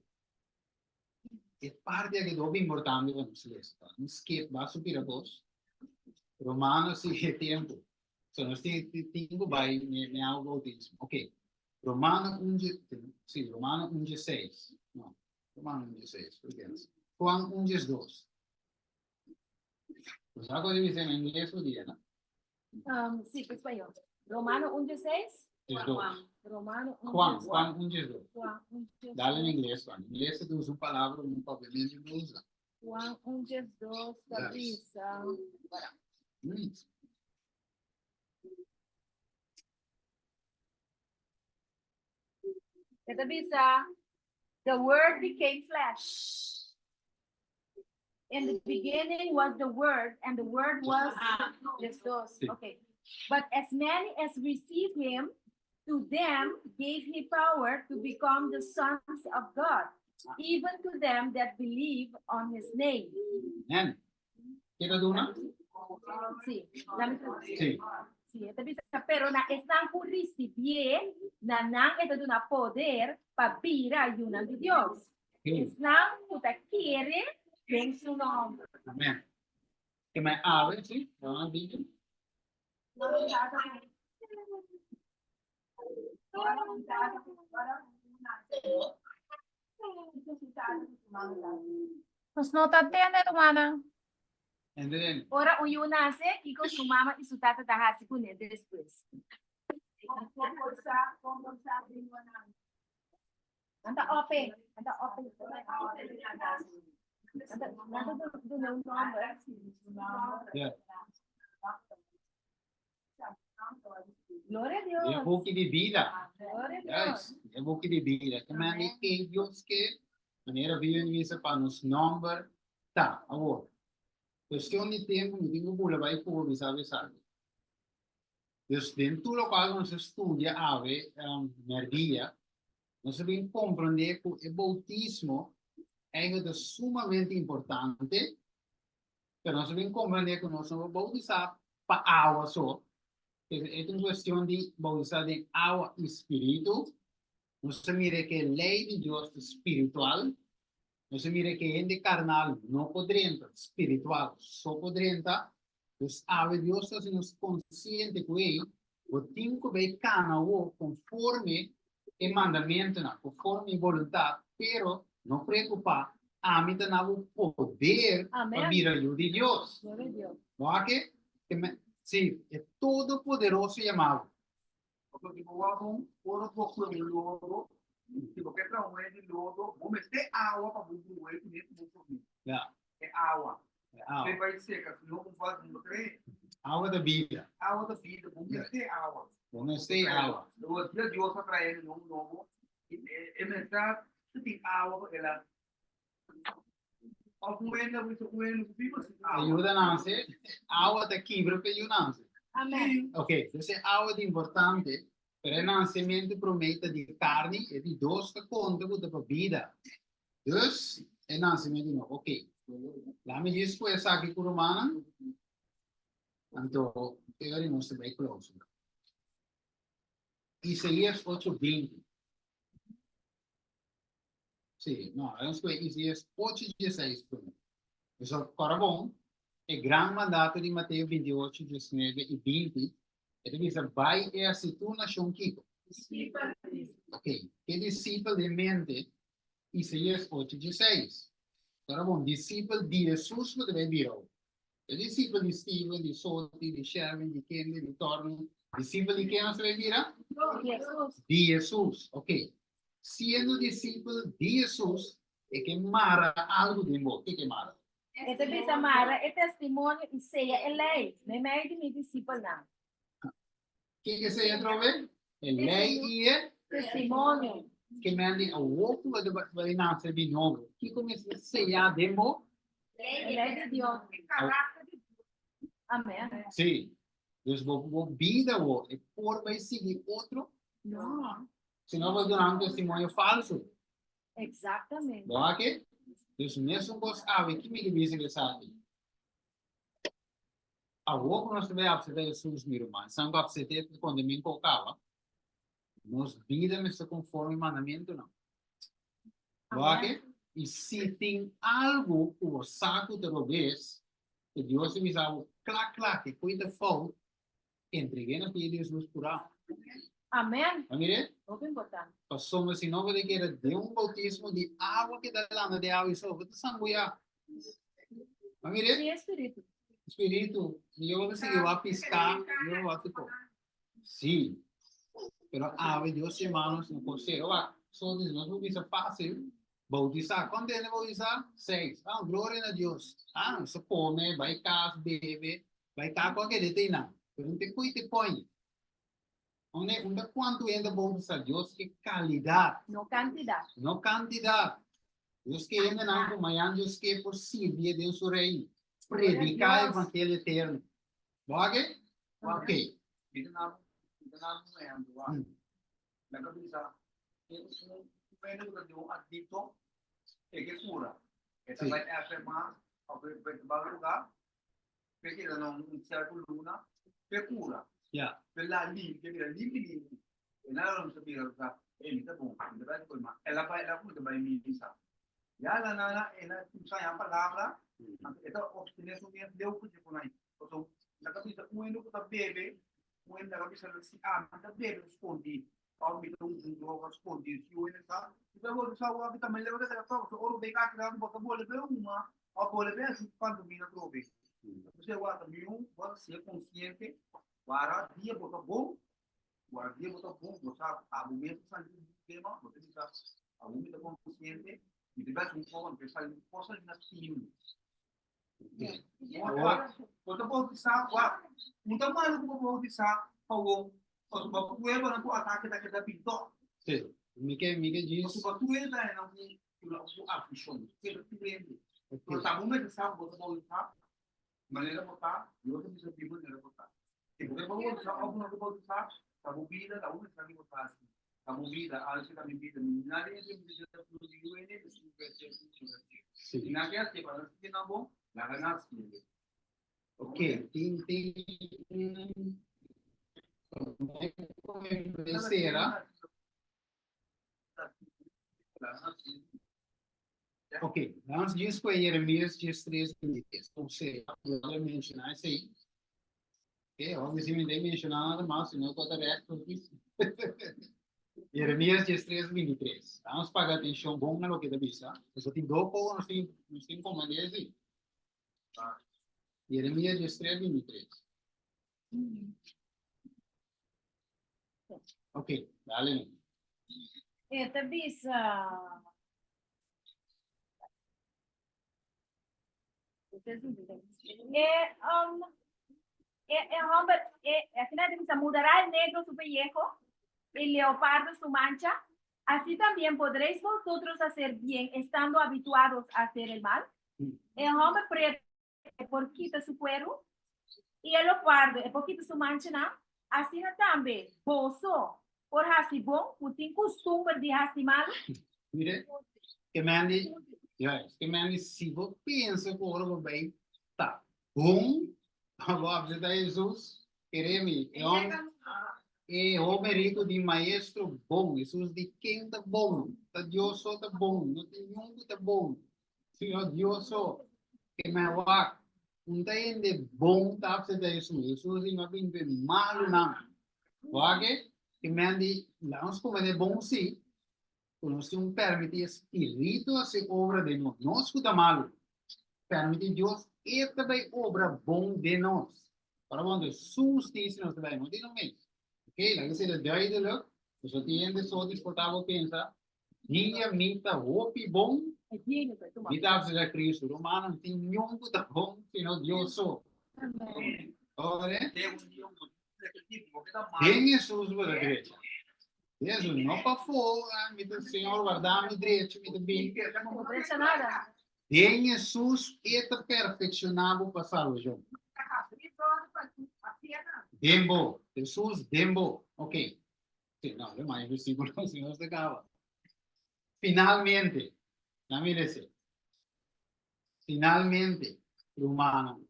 E parti aki ta hopi importante pa nos lesa. Nos skip basta pira kos. Romanos si e tempu. So nos tin ku bai me algo bautismo. Ok. Romano un dje, sí, Romano un dje seis. No, Romano un dje seis, por qué? Juan un dje dos. Pues algo debe ser en inglés o día, ¿no? Um, sí, pa español. Romano 1, 6. Dje dos. Romano 1, Juan, Juan un dje dos. Juan 1, Dale en inglés, Juan. En inglés se usa un palabra, un papiamento no usa. Juan 1, 2, ta bisa. E ta bisa, the word became flesh. In the beginning was the word, and the word was Jesus. Sí. Okay. But as many as received him, to them gave he power to become the sons of God, even to them that believe on his name. Amen. Keda duna? Sí. Dame Sí. Sí, e ta bisa, pero na esnan ku risibié, na nan e ta duna poder pa bira yunan di Dios. Sí. Esnan ku ta kere den su nòmber. Amen. Ke men awe, sí? Nan a bini. Nos no ta tende, rumannan. And then, Ora un yu nase, kiko su mama i su tata ta hasi kuné despues? Nan ta ope, nan ta ope. Nan ta, nan ta duna un nòmber. Yeah. Gloria a E Dios. buki di bida. Gloria a Dios. Yes, e buki di bida. Ke men di e Dios ke manera vive in misa pa nos nomber ta. Awor, cuestion di tempo mi tin ku bula bai ku bo bisa bisa. Dus den tur lokual nos a studia awe um, merdia, nos a bin komprende ku e boutismo eigenlijk ta sumamente importante Pero nos a bin comprende cu nos no por bautisa pa awa so. E ta un cuestion di bautisa den awa y spiritu. Nos a mira cu e ley di Dios ta spiritual. Nos a mira cu e hende carnal no por drenta, spiritual so por drenta. Dus awe Dios ta haci nos consciente cu ey, bo tin cu bay cana awo conforme e mandamentonan, conforme mi boluntad, pero no preocupa, ami ta na bo poder pa Amen. bira yu di Dios. Gloria a Dios. No a ke? Ke me, sí, e Todopoderoso yama bo. Pasobra si bo wak un oro bo kue un lodo, si bo ke traha un wei di lodo, bo mester awa pa bo bruha e kuné ku bo promé. Ja. E awa. E awa. Te bai seka, si no bo fas no trae. Awa ta bida. Awa ta bida, bo mester awa. Bo mester awa. Lo dia Dios a trae un nobo, e mester tin awa pa el a Of un hende a bisa un hende ku biba sin awa. Ayuda nanse, awa ta kibra pa yu nanse. Amen. Ok, entonces awa ta importante, pero e nansementu promé ta di karni, e di dos ta konta ku ta pa bida. Dus, e nansementu no. Ok, laat me djis ku esaki ku rumannan, anto e ora nos ta bai clausura. Isaías 8, 20. Sí, no, nos kue Isaías 8, 16 promé. Eso, kòrda bon, e gran mandato di Mateo 28, 19 i 20, e ta bisa, Bai e hasi tur nashon kiko? Ok, ke disipel den mente Isaías 8, 16. Kòrda bon, disipel di Hesus ku ta bai bira awo. E disipel di Steven, di Soti, di Sherwin, di Kende, di Torno, disipel di ken nos ta bai bira? Hesus. Di Hesus, ok. Siendo disipel di Hesus, e ke mara algu den bo. Ke ke mara? E ta bisa mara e testimonio i seya e lei meimei di mi disipelnan. Ke ke seya atrobe? E lei i e Testimonio. Ke men di awor ku bo ta bai nase di nobo, kiko mester seya den bo? E lei di Dios. Amen. Sí. Dus bo bo bida awor e por bai sigui otro? No. Si no bo duna un testimonio falso. Exactamente. Bo aki? Dus mesun kos awe, ki mi ke bisa ku esaki? Awor ku nos ta bai apseptá Hesus, mi ruman, esnan ku apsept'é ta kondemen ku kaba. Nos bida mester konforme mandamentunan. Bo aki? I si tin algu ku bo sa ku ta robes, ku Dios a bisa bo kla kla ke koi ta fout, entreg'é na pia di Hesus purá. Amen. A mire? Hopi importante. Pasobra si no bo ta keda den un boutismo di awa ke ta landa den awa i so, bo ta sambuyá. A mire? Sin e spiritu. Spiritu. Yo bo ta sigui wak piská, yo wak tipo. Sí. Pero awe Dios yama nos un conseho. Wak, so dice, nos por bisa fácil, bautisá. Cuánto hende bautisá? Seis. Ah, gloria na Dios. Ah, nos a come, bai cas, bebe, bai kaka wak kede te einan. Pero no te koe te poi. Unda, unda cuanto hende bautisá? Dios ke calidad. No cantidad. No cantidad. Dios ke hendenan ku mañan Dios ke por sirbié den su reino. Prediká evangelio eterno. Bo ake? Ok. Mi ta na mi ta na un ehempel wak. Mi a bisa un un hende ku ta di un adikto e ke kura. E ta bai FMA òf e ta bai lugá p'e keda na un sierto luna p'e kura. P'e la limpi, p'e bira limpi limpi. E nan lo mester bira sa, e mi ta bon, mi ta bai skol, ma el a bai el a kuminsá bai misa. Ya la nana el a kuminsá haña palabra, anto e ta obtené su mes leu ku dje ku nan. Pasobra nan ta bisa un hende ku ta bebe, un hende nan ta bisa si ami ta bebe skondí òf mi ta usa un droga skondí, si un hende sa, mi ta bolbe sa wak tambe leu ta keda tòg. Pasobra ora bo bai kaki rato bo ta bolbe huma òf bolbe hasi pantomina atrobe. Entonces wak ta mihó bo ta ser konsiente wara dia bo ta bon Guardia bo ta bon, bo sa abo mes ta sali un tema, bo ta bisa abo mi ta konsiente, mi ta bes un poco, mi ta sali un cosa na tinu. Bo ta bautisa, wak, un ta malo ku bo bautisa pa won, pasobra bo prueba nan ku atake ta keda bin tòg. Sí, mi ke, mi ke djis. Pasobra tur hende ta hena un aflishon, tur hende. Pero ta bo mester sa ku bo ta bautisa, Manera bo ta, Dios a bisa di manera bo ta. Si bo ke bautisa òf bo no ke bautisa, ta bo bida, ta bo mester di bo ta hasi. Ta bo bida, alsi ta mi bida. Mi nadie hende mi ta bisa di yu hende, mi si verse mi si verse. Si nan ke hasié pa nan sinti nan bon, laga nan hasié. Ok, tin tin sera. Ok, vamos diz com Jeremias diz 3, 23. Ou seja, eu mencionar isso aí. Ok, obviamente nem mencionar nada mais, senão eu estou reto aqui. Jeremias diz 3, 23. Vamos pagar atenção bom na lo que está bisa. Isso tem dois povos, nós tem, nós tem como dizer. Jeremias diz 3, 23. Ok, dale. E ta bisa. E, um, e, e homber, e, asina ta bisa, mudará el negro su pellejo, el leopardo su mancha. Así también podréis vosotros hacer bien estando habituados a hacer el mal. E homber preto e por kita su kueru i e leopardo e por kita su manchanan, asina tambe boso por hasi bon ku tin kustumber di hasi malu. Mire, ke mende, juist, ke mende si bo pensa ku ora bo bai ta bon, bo a acepta Jesus, kere mi, e hom, e hoben riku di maestro bon, Jesus di ken ta bon? Ta Dios so ta bon, no tin niun ku ta bon. Sino Dios so ke men wak. Un ta hende bon ta acepta Jesus. Jesus di no bin pe malunan. Wak e? Ke men di la nos komete bon si, ku nos tin un permiti e Spiritu hasi obra den nos. Nos ku ta malu. Permiti Dios e ta bai obra bon den nos. Ora bo anto su hustisia nos ta bai, no di nos mes. Ok, laga esei ta duidelijk. Pasobra tin hende so disportá bo pensa Dia mi ta hopi bon, mi ta acepta Cristo. Rumannan, tin niun ku ta bon sino Dios so. Ore? Den Jesus bo ta drecha. Jesus, no pafó, mi ta, Señor, warda mi drecha, mi ta bin. Den Jesus e ta perfecciona bo pa salvacion. Den bo, Jesus den bo. Ok. Sí, no, lo mas versículo, si no se acaba. Finalmente, na mira ese. Finalmente, rumannan,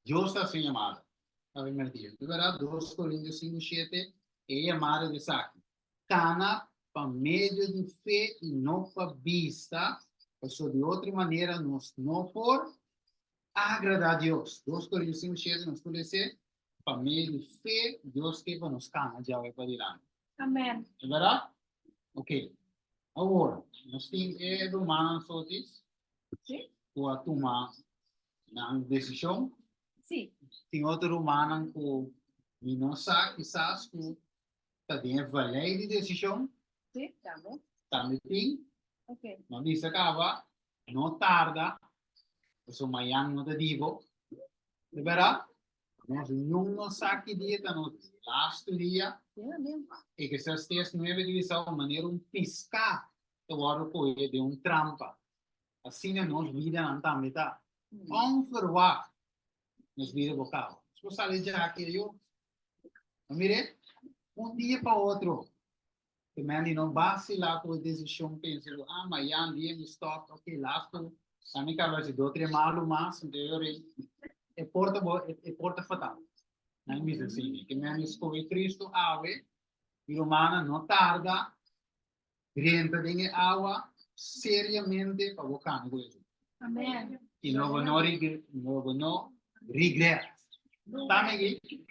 Dios ta su llamada. Ta primer dia. De verdad, 2 Corintios 5, 7, e llamada de esaki. Cana pa medio di fe y no pa vista, paso di otro manera nos no por agradá Dios. 2 Corintios 5, 7 nos por lese, pa medio di fe, Dios ke pa nos cana djawe padilanti. Amen. E bèrdat? Ok. Awor, nos tin e rumannan sotis Sí. ku a tuma nan desishon. Sí. Tin otro rumannan ku mi no sa kisas ku ta den e valei di desishon. Sí, tambe. Tambe tin. Ok. No bisa kaba, no tarda, pasobra mañan no ta dibo. E bèrdat? Nos niun no sa ki dia ta nos lastu dia. Eclesiastes 9 ta bisa manera un piská ta wòrdu kohe den un trampa. Asina nos bidanan tambe ta. Onverwacht nos bida por kaba. Nos por sali djaki ayo. No mire, un dia pa otro. Te men di no basila ku e desishon pensa ku ah mayan dia mi stop ok lastu a mi kaba si do tre malu mas anto yo rei e por ta bo e por ta fatal. Nan bisa asina ke men di skohe Cristo awe mi rumannan no tarda drenta den e awa seriamente pa bo kambia ku Hesus. Amen. I no bo no no bo no regret. Tami aki?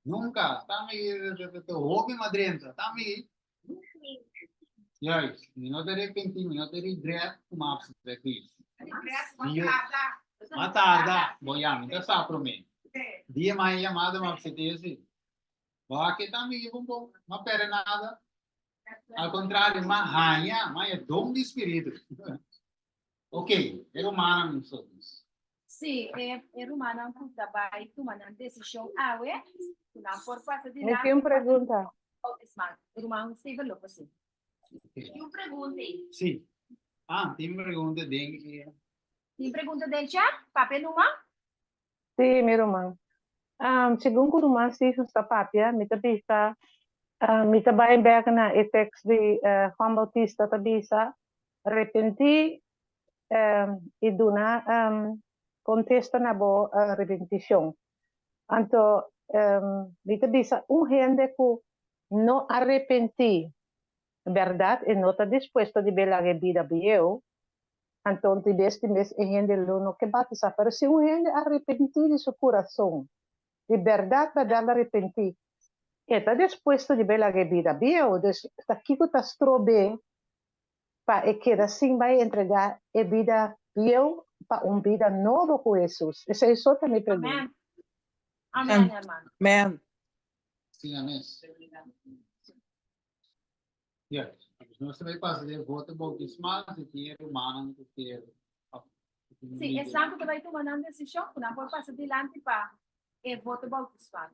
Nunca. Tami aki te hopi madrenta. Tami aki? Juist. Mi no ta arrepentí, mi no ta regret ku mi a acepta Cristo. Ma tarda. Bo ya, mi ta sa promé. Dia mi a yamada mi a acepté si. Bo aki tami aki bon bon. No a perde nada. Al contrario, ma haña, ma e don di spiritu. Ok, e rumannan nosotros. Sí, e, e rumannan ku ta bai tuma nan desishon awe, ku nan por pasa Mi dilanti tin un pregunta. bautismal. Ruman Steven Lopez. Sí. Ok. Un pregunta. Sí. Ah, tin pregunta den e... Tin pregunta den chat? Papia numa? Sí, mi ruman. Segun ku ruman Steven ta papia, mi ta bisa, mi ta bai bek na e tekst di Juan Bautista ta bisa, Repentí i duna kontesta na bo repentishon. Anto mi ta bisa un hende ku no a repentí, bèrdat e no ta dispuesto di bela e bida bieu, Anto di bes di mes e hende lo no ke batisá. Pero si un hende a repentí di su kurason, di bèrdat bèrdat a repentí, e ta dispuesto di bai laga e bida bieu. Dus, ta kiko ta strob'é pa e keda sin bai entregá e bida bieu pa un bida nobo ku Hesus? Esei so ta mi pregunta. Amen. Amen, hermano. Amen. Asina mes. Ja, dus nos ta bay pasa den voto bautismal si tin e rumannan ku kier of ku tin Sí, lider. esnan ku ta bai tuma nan desishon ku nan por pasa dilanti pa e voto bautismal.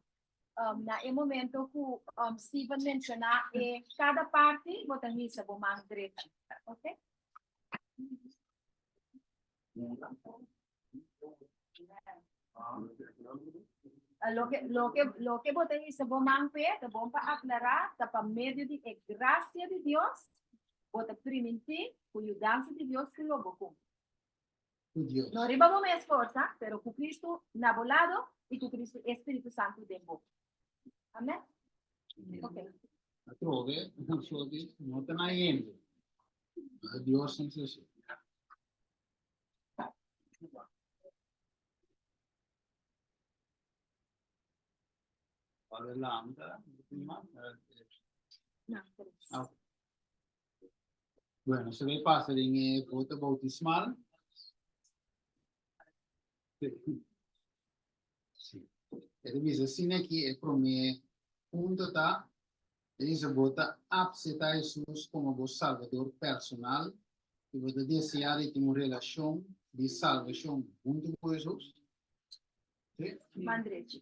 Um, na e momento ku um, Steven menshoná e kada parti, bo ta hisa bo man drechi. Ok? Loke, loke, loke bo ta hisa bo man p'e, ta bon pa aklará, ta pa medio di e grasia di Dios, bo ta primintí ku yudansa di Dios ku lo bo kumpli. Ku Dios. No riba bo mes forsa, pero ku Kristu na bo lado i ku Kristu e Spiritu Santu den bo. Amèn? Ok. Atrobe, nosotros no ta na hende. Dios nos a Bueno, se ve pasa den e voto bautismal. Sí. E ta bisa asina aki e promé punto ta, e bisa bo ta apseptá Hesus komo bo Salbador personal i bo ta deseá di tin un relashon di salbashon huntu ku Hesus. Sí? Man drechi.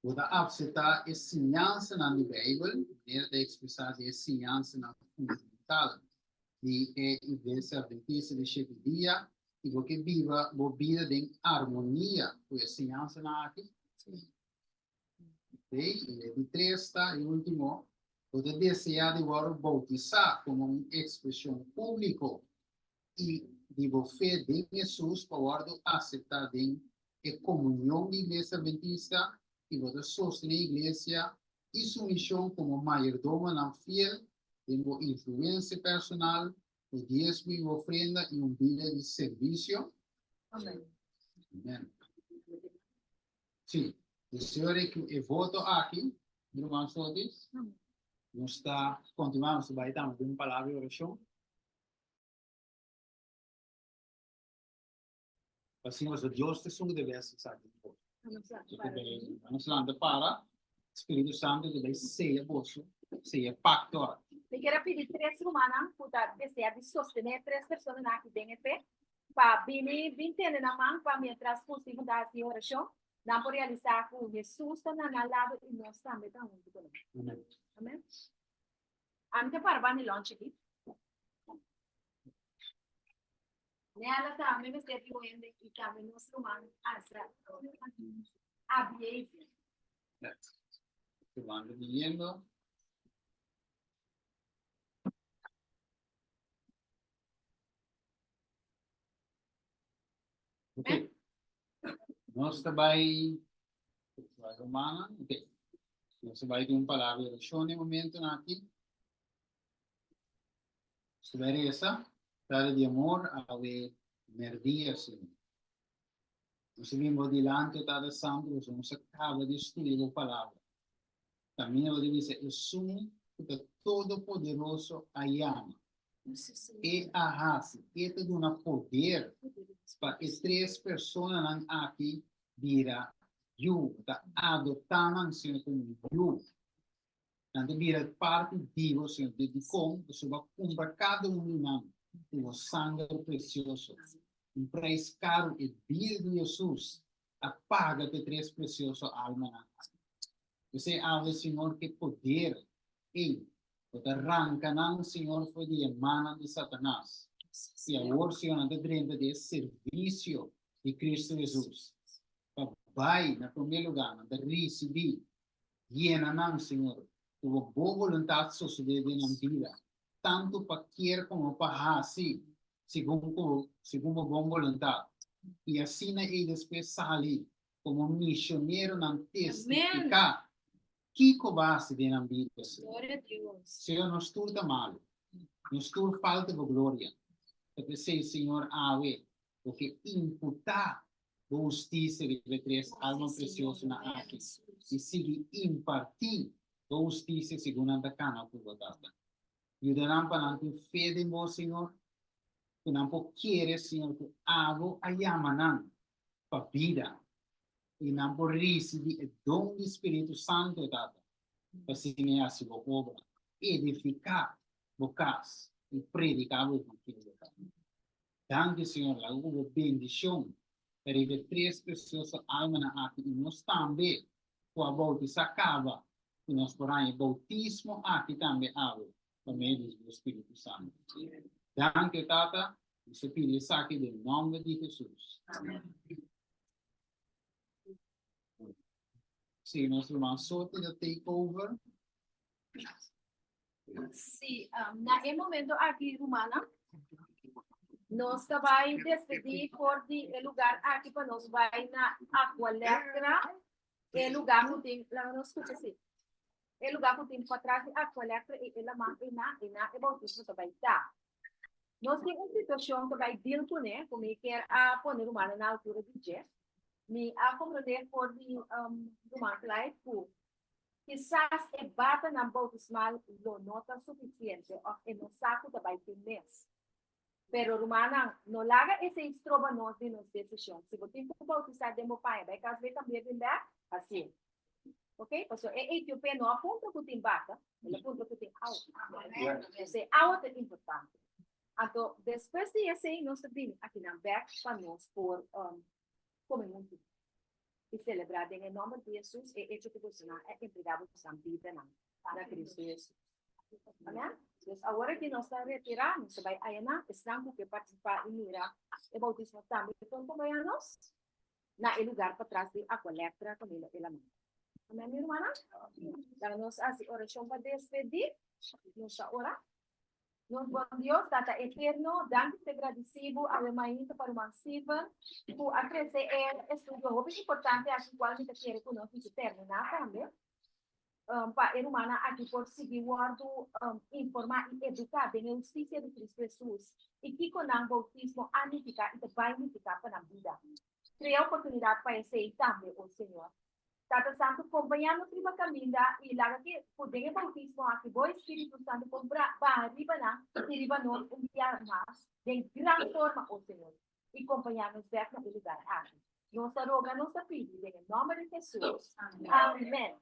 Bo ta apseptá e siñansanan di Beibel, manera ta ekspresá den e siñansanan fundamental di e Iglesia Adventista di Shete Dia, i bo ke biba bo bida den armonia ku e siñansanan aki? Oké, i e di tres ta, e último, bo ta deseá di wòrdu boutisá komo un ekspreshon públiko i di bo fe den Hesus pa wòrdu aseptá den e komunion di Iglesia Adventista i bo ta sostené Iglesia i su mishon komo mayordomonan fiel den bo influensia personal, bo diesmo i bo ofrenda i un bida di servisio. Amen. Amen. Sí, deseo di ku e voto aki. Mi ruman Sotis, nos ta kontinuá, nos ta bai tambe den un palabra di orashon. Asina pasobra Dios ta esun ku debe hasi esaki ku boso. Nos lanta para, Spiritu Santu ta bai seya boso, seya e pakto aki. Mi kier a pidi tres rumannan ku ta desea di sostené e tres personanan aki den e fe pa bini bin tene nan man pa mientras ku Steven ta hasi e orashon, nan por realisá ku Hesus ta na nan lado i nos tambe ta huntu ku nan. Amen. Amen. Ami ta para banda di lònchi aki. Nela tambe mester di un hende i tambe nos ruman Asa Abiezer. Ruman ta biniendo. Ok. Nos ta bai Romana. Ok. Nos ta bai den un palabra di orashon den momentonan aki. Nos ta bai resa, Tata di amor, awe merdia, Señor. Nos ta bin bo dilanti, o Tata Santu, pasobra nos a kaba di studia bo palabra. Kaminda bo ta bisa, Esun ku ta Todopoderoso a yama, e a hasi, e ta duna poder pa e tres personanan aki bira yu, ta adoptá nan, Señor, komo yu. Nan ta bira parti di bo, Señor. Di dikon? Pasobra bo a kumpra kada un di nan ku bo sanger presioso. Un preis karu, e bida di Hesus a paga pa e tres presioso almanan aki. P'esei awe, Señor, ku e poder ei, bo ta ranka nan, Señor, for di e mannan di Satanas. I awor, Señor, nan ta drenta den e servisio di Kristu Hesus, pa bai na promé lugá, nan ta risibí Yena nan, Señor, ku bo bo boluntat sosodé den nan bida, tantu pa kier komo pa hasi segun ku segun bo bon boluntat, i asina ei despues sali komo misioneronan testifiká kiko bo a hasi den nan bida, Señor. Señor, nos tur ta malu, nos tur falta bo gloria. Ta p'esei, Señor, awe bo ke imputá bo hustisia riba e tres alma presiosonan aki i sigui impartí bo hustisia segun nan ta kana ku bo, Tata. Yuda nan pa nan tin fe den bo, Señor, ku nan por kere, Señor, ku abo a yama nan pa bida i nan por risibí e don di Spiritu Santu, Tata, pa asina e hasi bo obra, edifiká bo kas i prediká bo evangelio, Tata. Danki, Señor, laga ku bo bendishon ta riba e tres presioso almanan aki i nos tambe ku a boutisá kaba, ku nos por haña e boutismo aki tambe awe pa medio di bo Spiritu Santu. Danki, o Tata, nos ta pidi esaki den nòmber di Hesus. Amèn. Sí, nos ruman Sote ta take over. Sí, um, na e momento aki, rumannan, nos ta bai despedí for di e lugar aki pa nos bai na Aqualectra, e lugar ku tin, laga nos skucha sí, e lugar ku tin patras di Aqualectra i e laman einan, einan e boutismo ta bai ta. Nos tin un situashon ta bai deal kuné, ku mi kier a pone rumannan na altura di dje. Mi a komprondé for di um, ruman Clyde ku Kisas e batanan boutismal lo no ta sufisiente òf e no sa ku ta bai tin mes. Pero rumannan, no laga esei stroba nos di nos desishon. Si bo tin ku boutisá den bo paña bai kas bai kambia bin bèk, hasié. Oke? Pasobra e etiopé no a puntra ku tin bata, el a puntra ku tin awa. P'esei awa ta importante. Anto despues di esei nos ta bini akinan bèk pa nos por kome huntu. i selebrá den e nòmber di Hesus e echo ku bosonan a entregá bosonan bidanan na Kristu Hesus. Amèn? Dus awor aki nos ta retirá, nos ta bai ayaná, esnan ku ke partisipá i mira e boutismo tambe por kompañá nos na e lugar patras di Aqualectra kaminda el a manda. Amèn, mi rumannan? Laga nos hasi orashon pa despedí. Nos ta ora. Nos bon Dios, Tata Eterno, danki te gradisí bo awe mainta pa ruman Steven ku a trese e estudio hopi importante aki kual mi ta kere ku nos mester terminá tambe pa e rumannan aki por sigui wòrdu informá i eduká den e hustisia di Kristu Hesus i kiko nan boutismo a nifiká i ta bai nifiká pa nan bida. Krea oportunidat pa esei tambe, o Señor. Tata Santu, kompañá nos riba kaminda i laga ke ku den e boutismo aki bo Espíritu Santu por baha riba nan i riba nos un bia mas den gran forma, o Señor, i kompañá nos bèk na e lugar aki. Nos ta roga, nos ta pidi den e nòmber di Hesus. Amèn.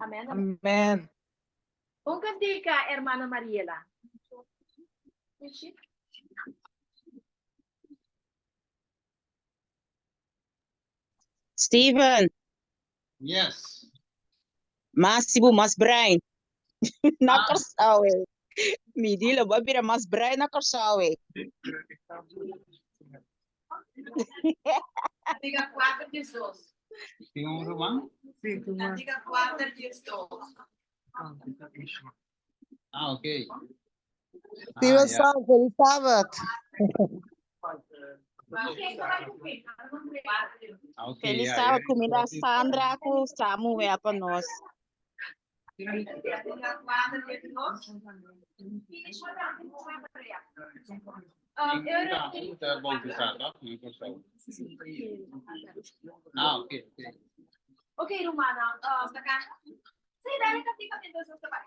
Amèn, amèn. Amèn. Un kantika, hermana Mariela. Steven. Yes. Mas si bo mas bruin. Na Kòrsou e. Mi di lo bo a bira mas bruin na Kòrsou e. Diga 4 12. Tin un ruman? Sí, tin un. Diga 4 12. Ah, ok. Steven Ah, ja. Sal, feliz Sabbat. Ah, ok, Feliz ja, Sabbat ja. kuminda Sandra ku Samuel pa nos. Eu ta bautizado, toch? No Kòrsou. Ah, ok, ok. Ok, Romana. Sí, dale kantika mientras nos ta bai.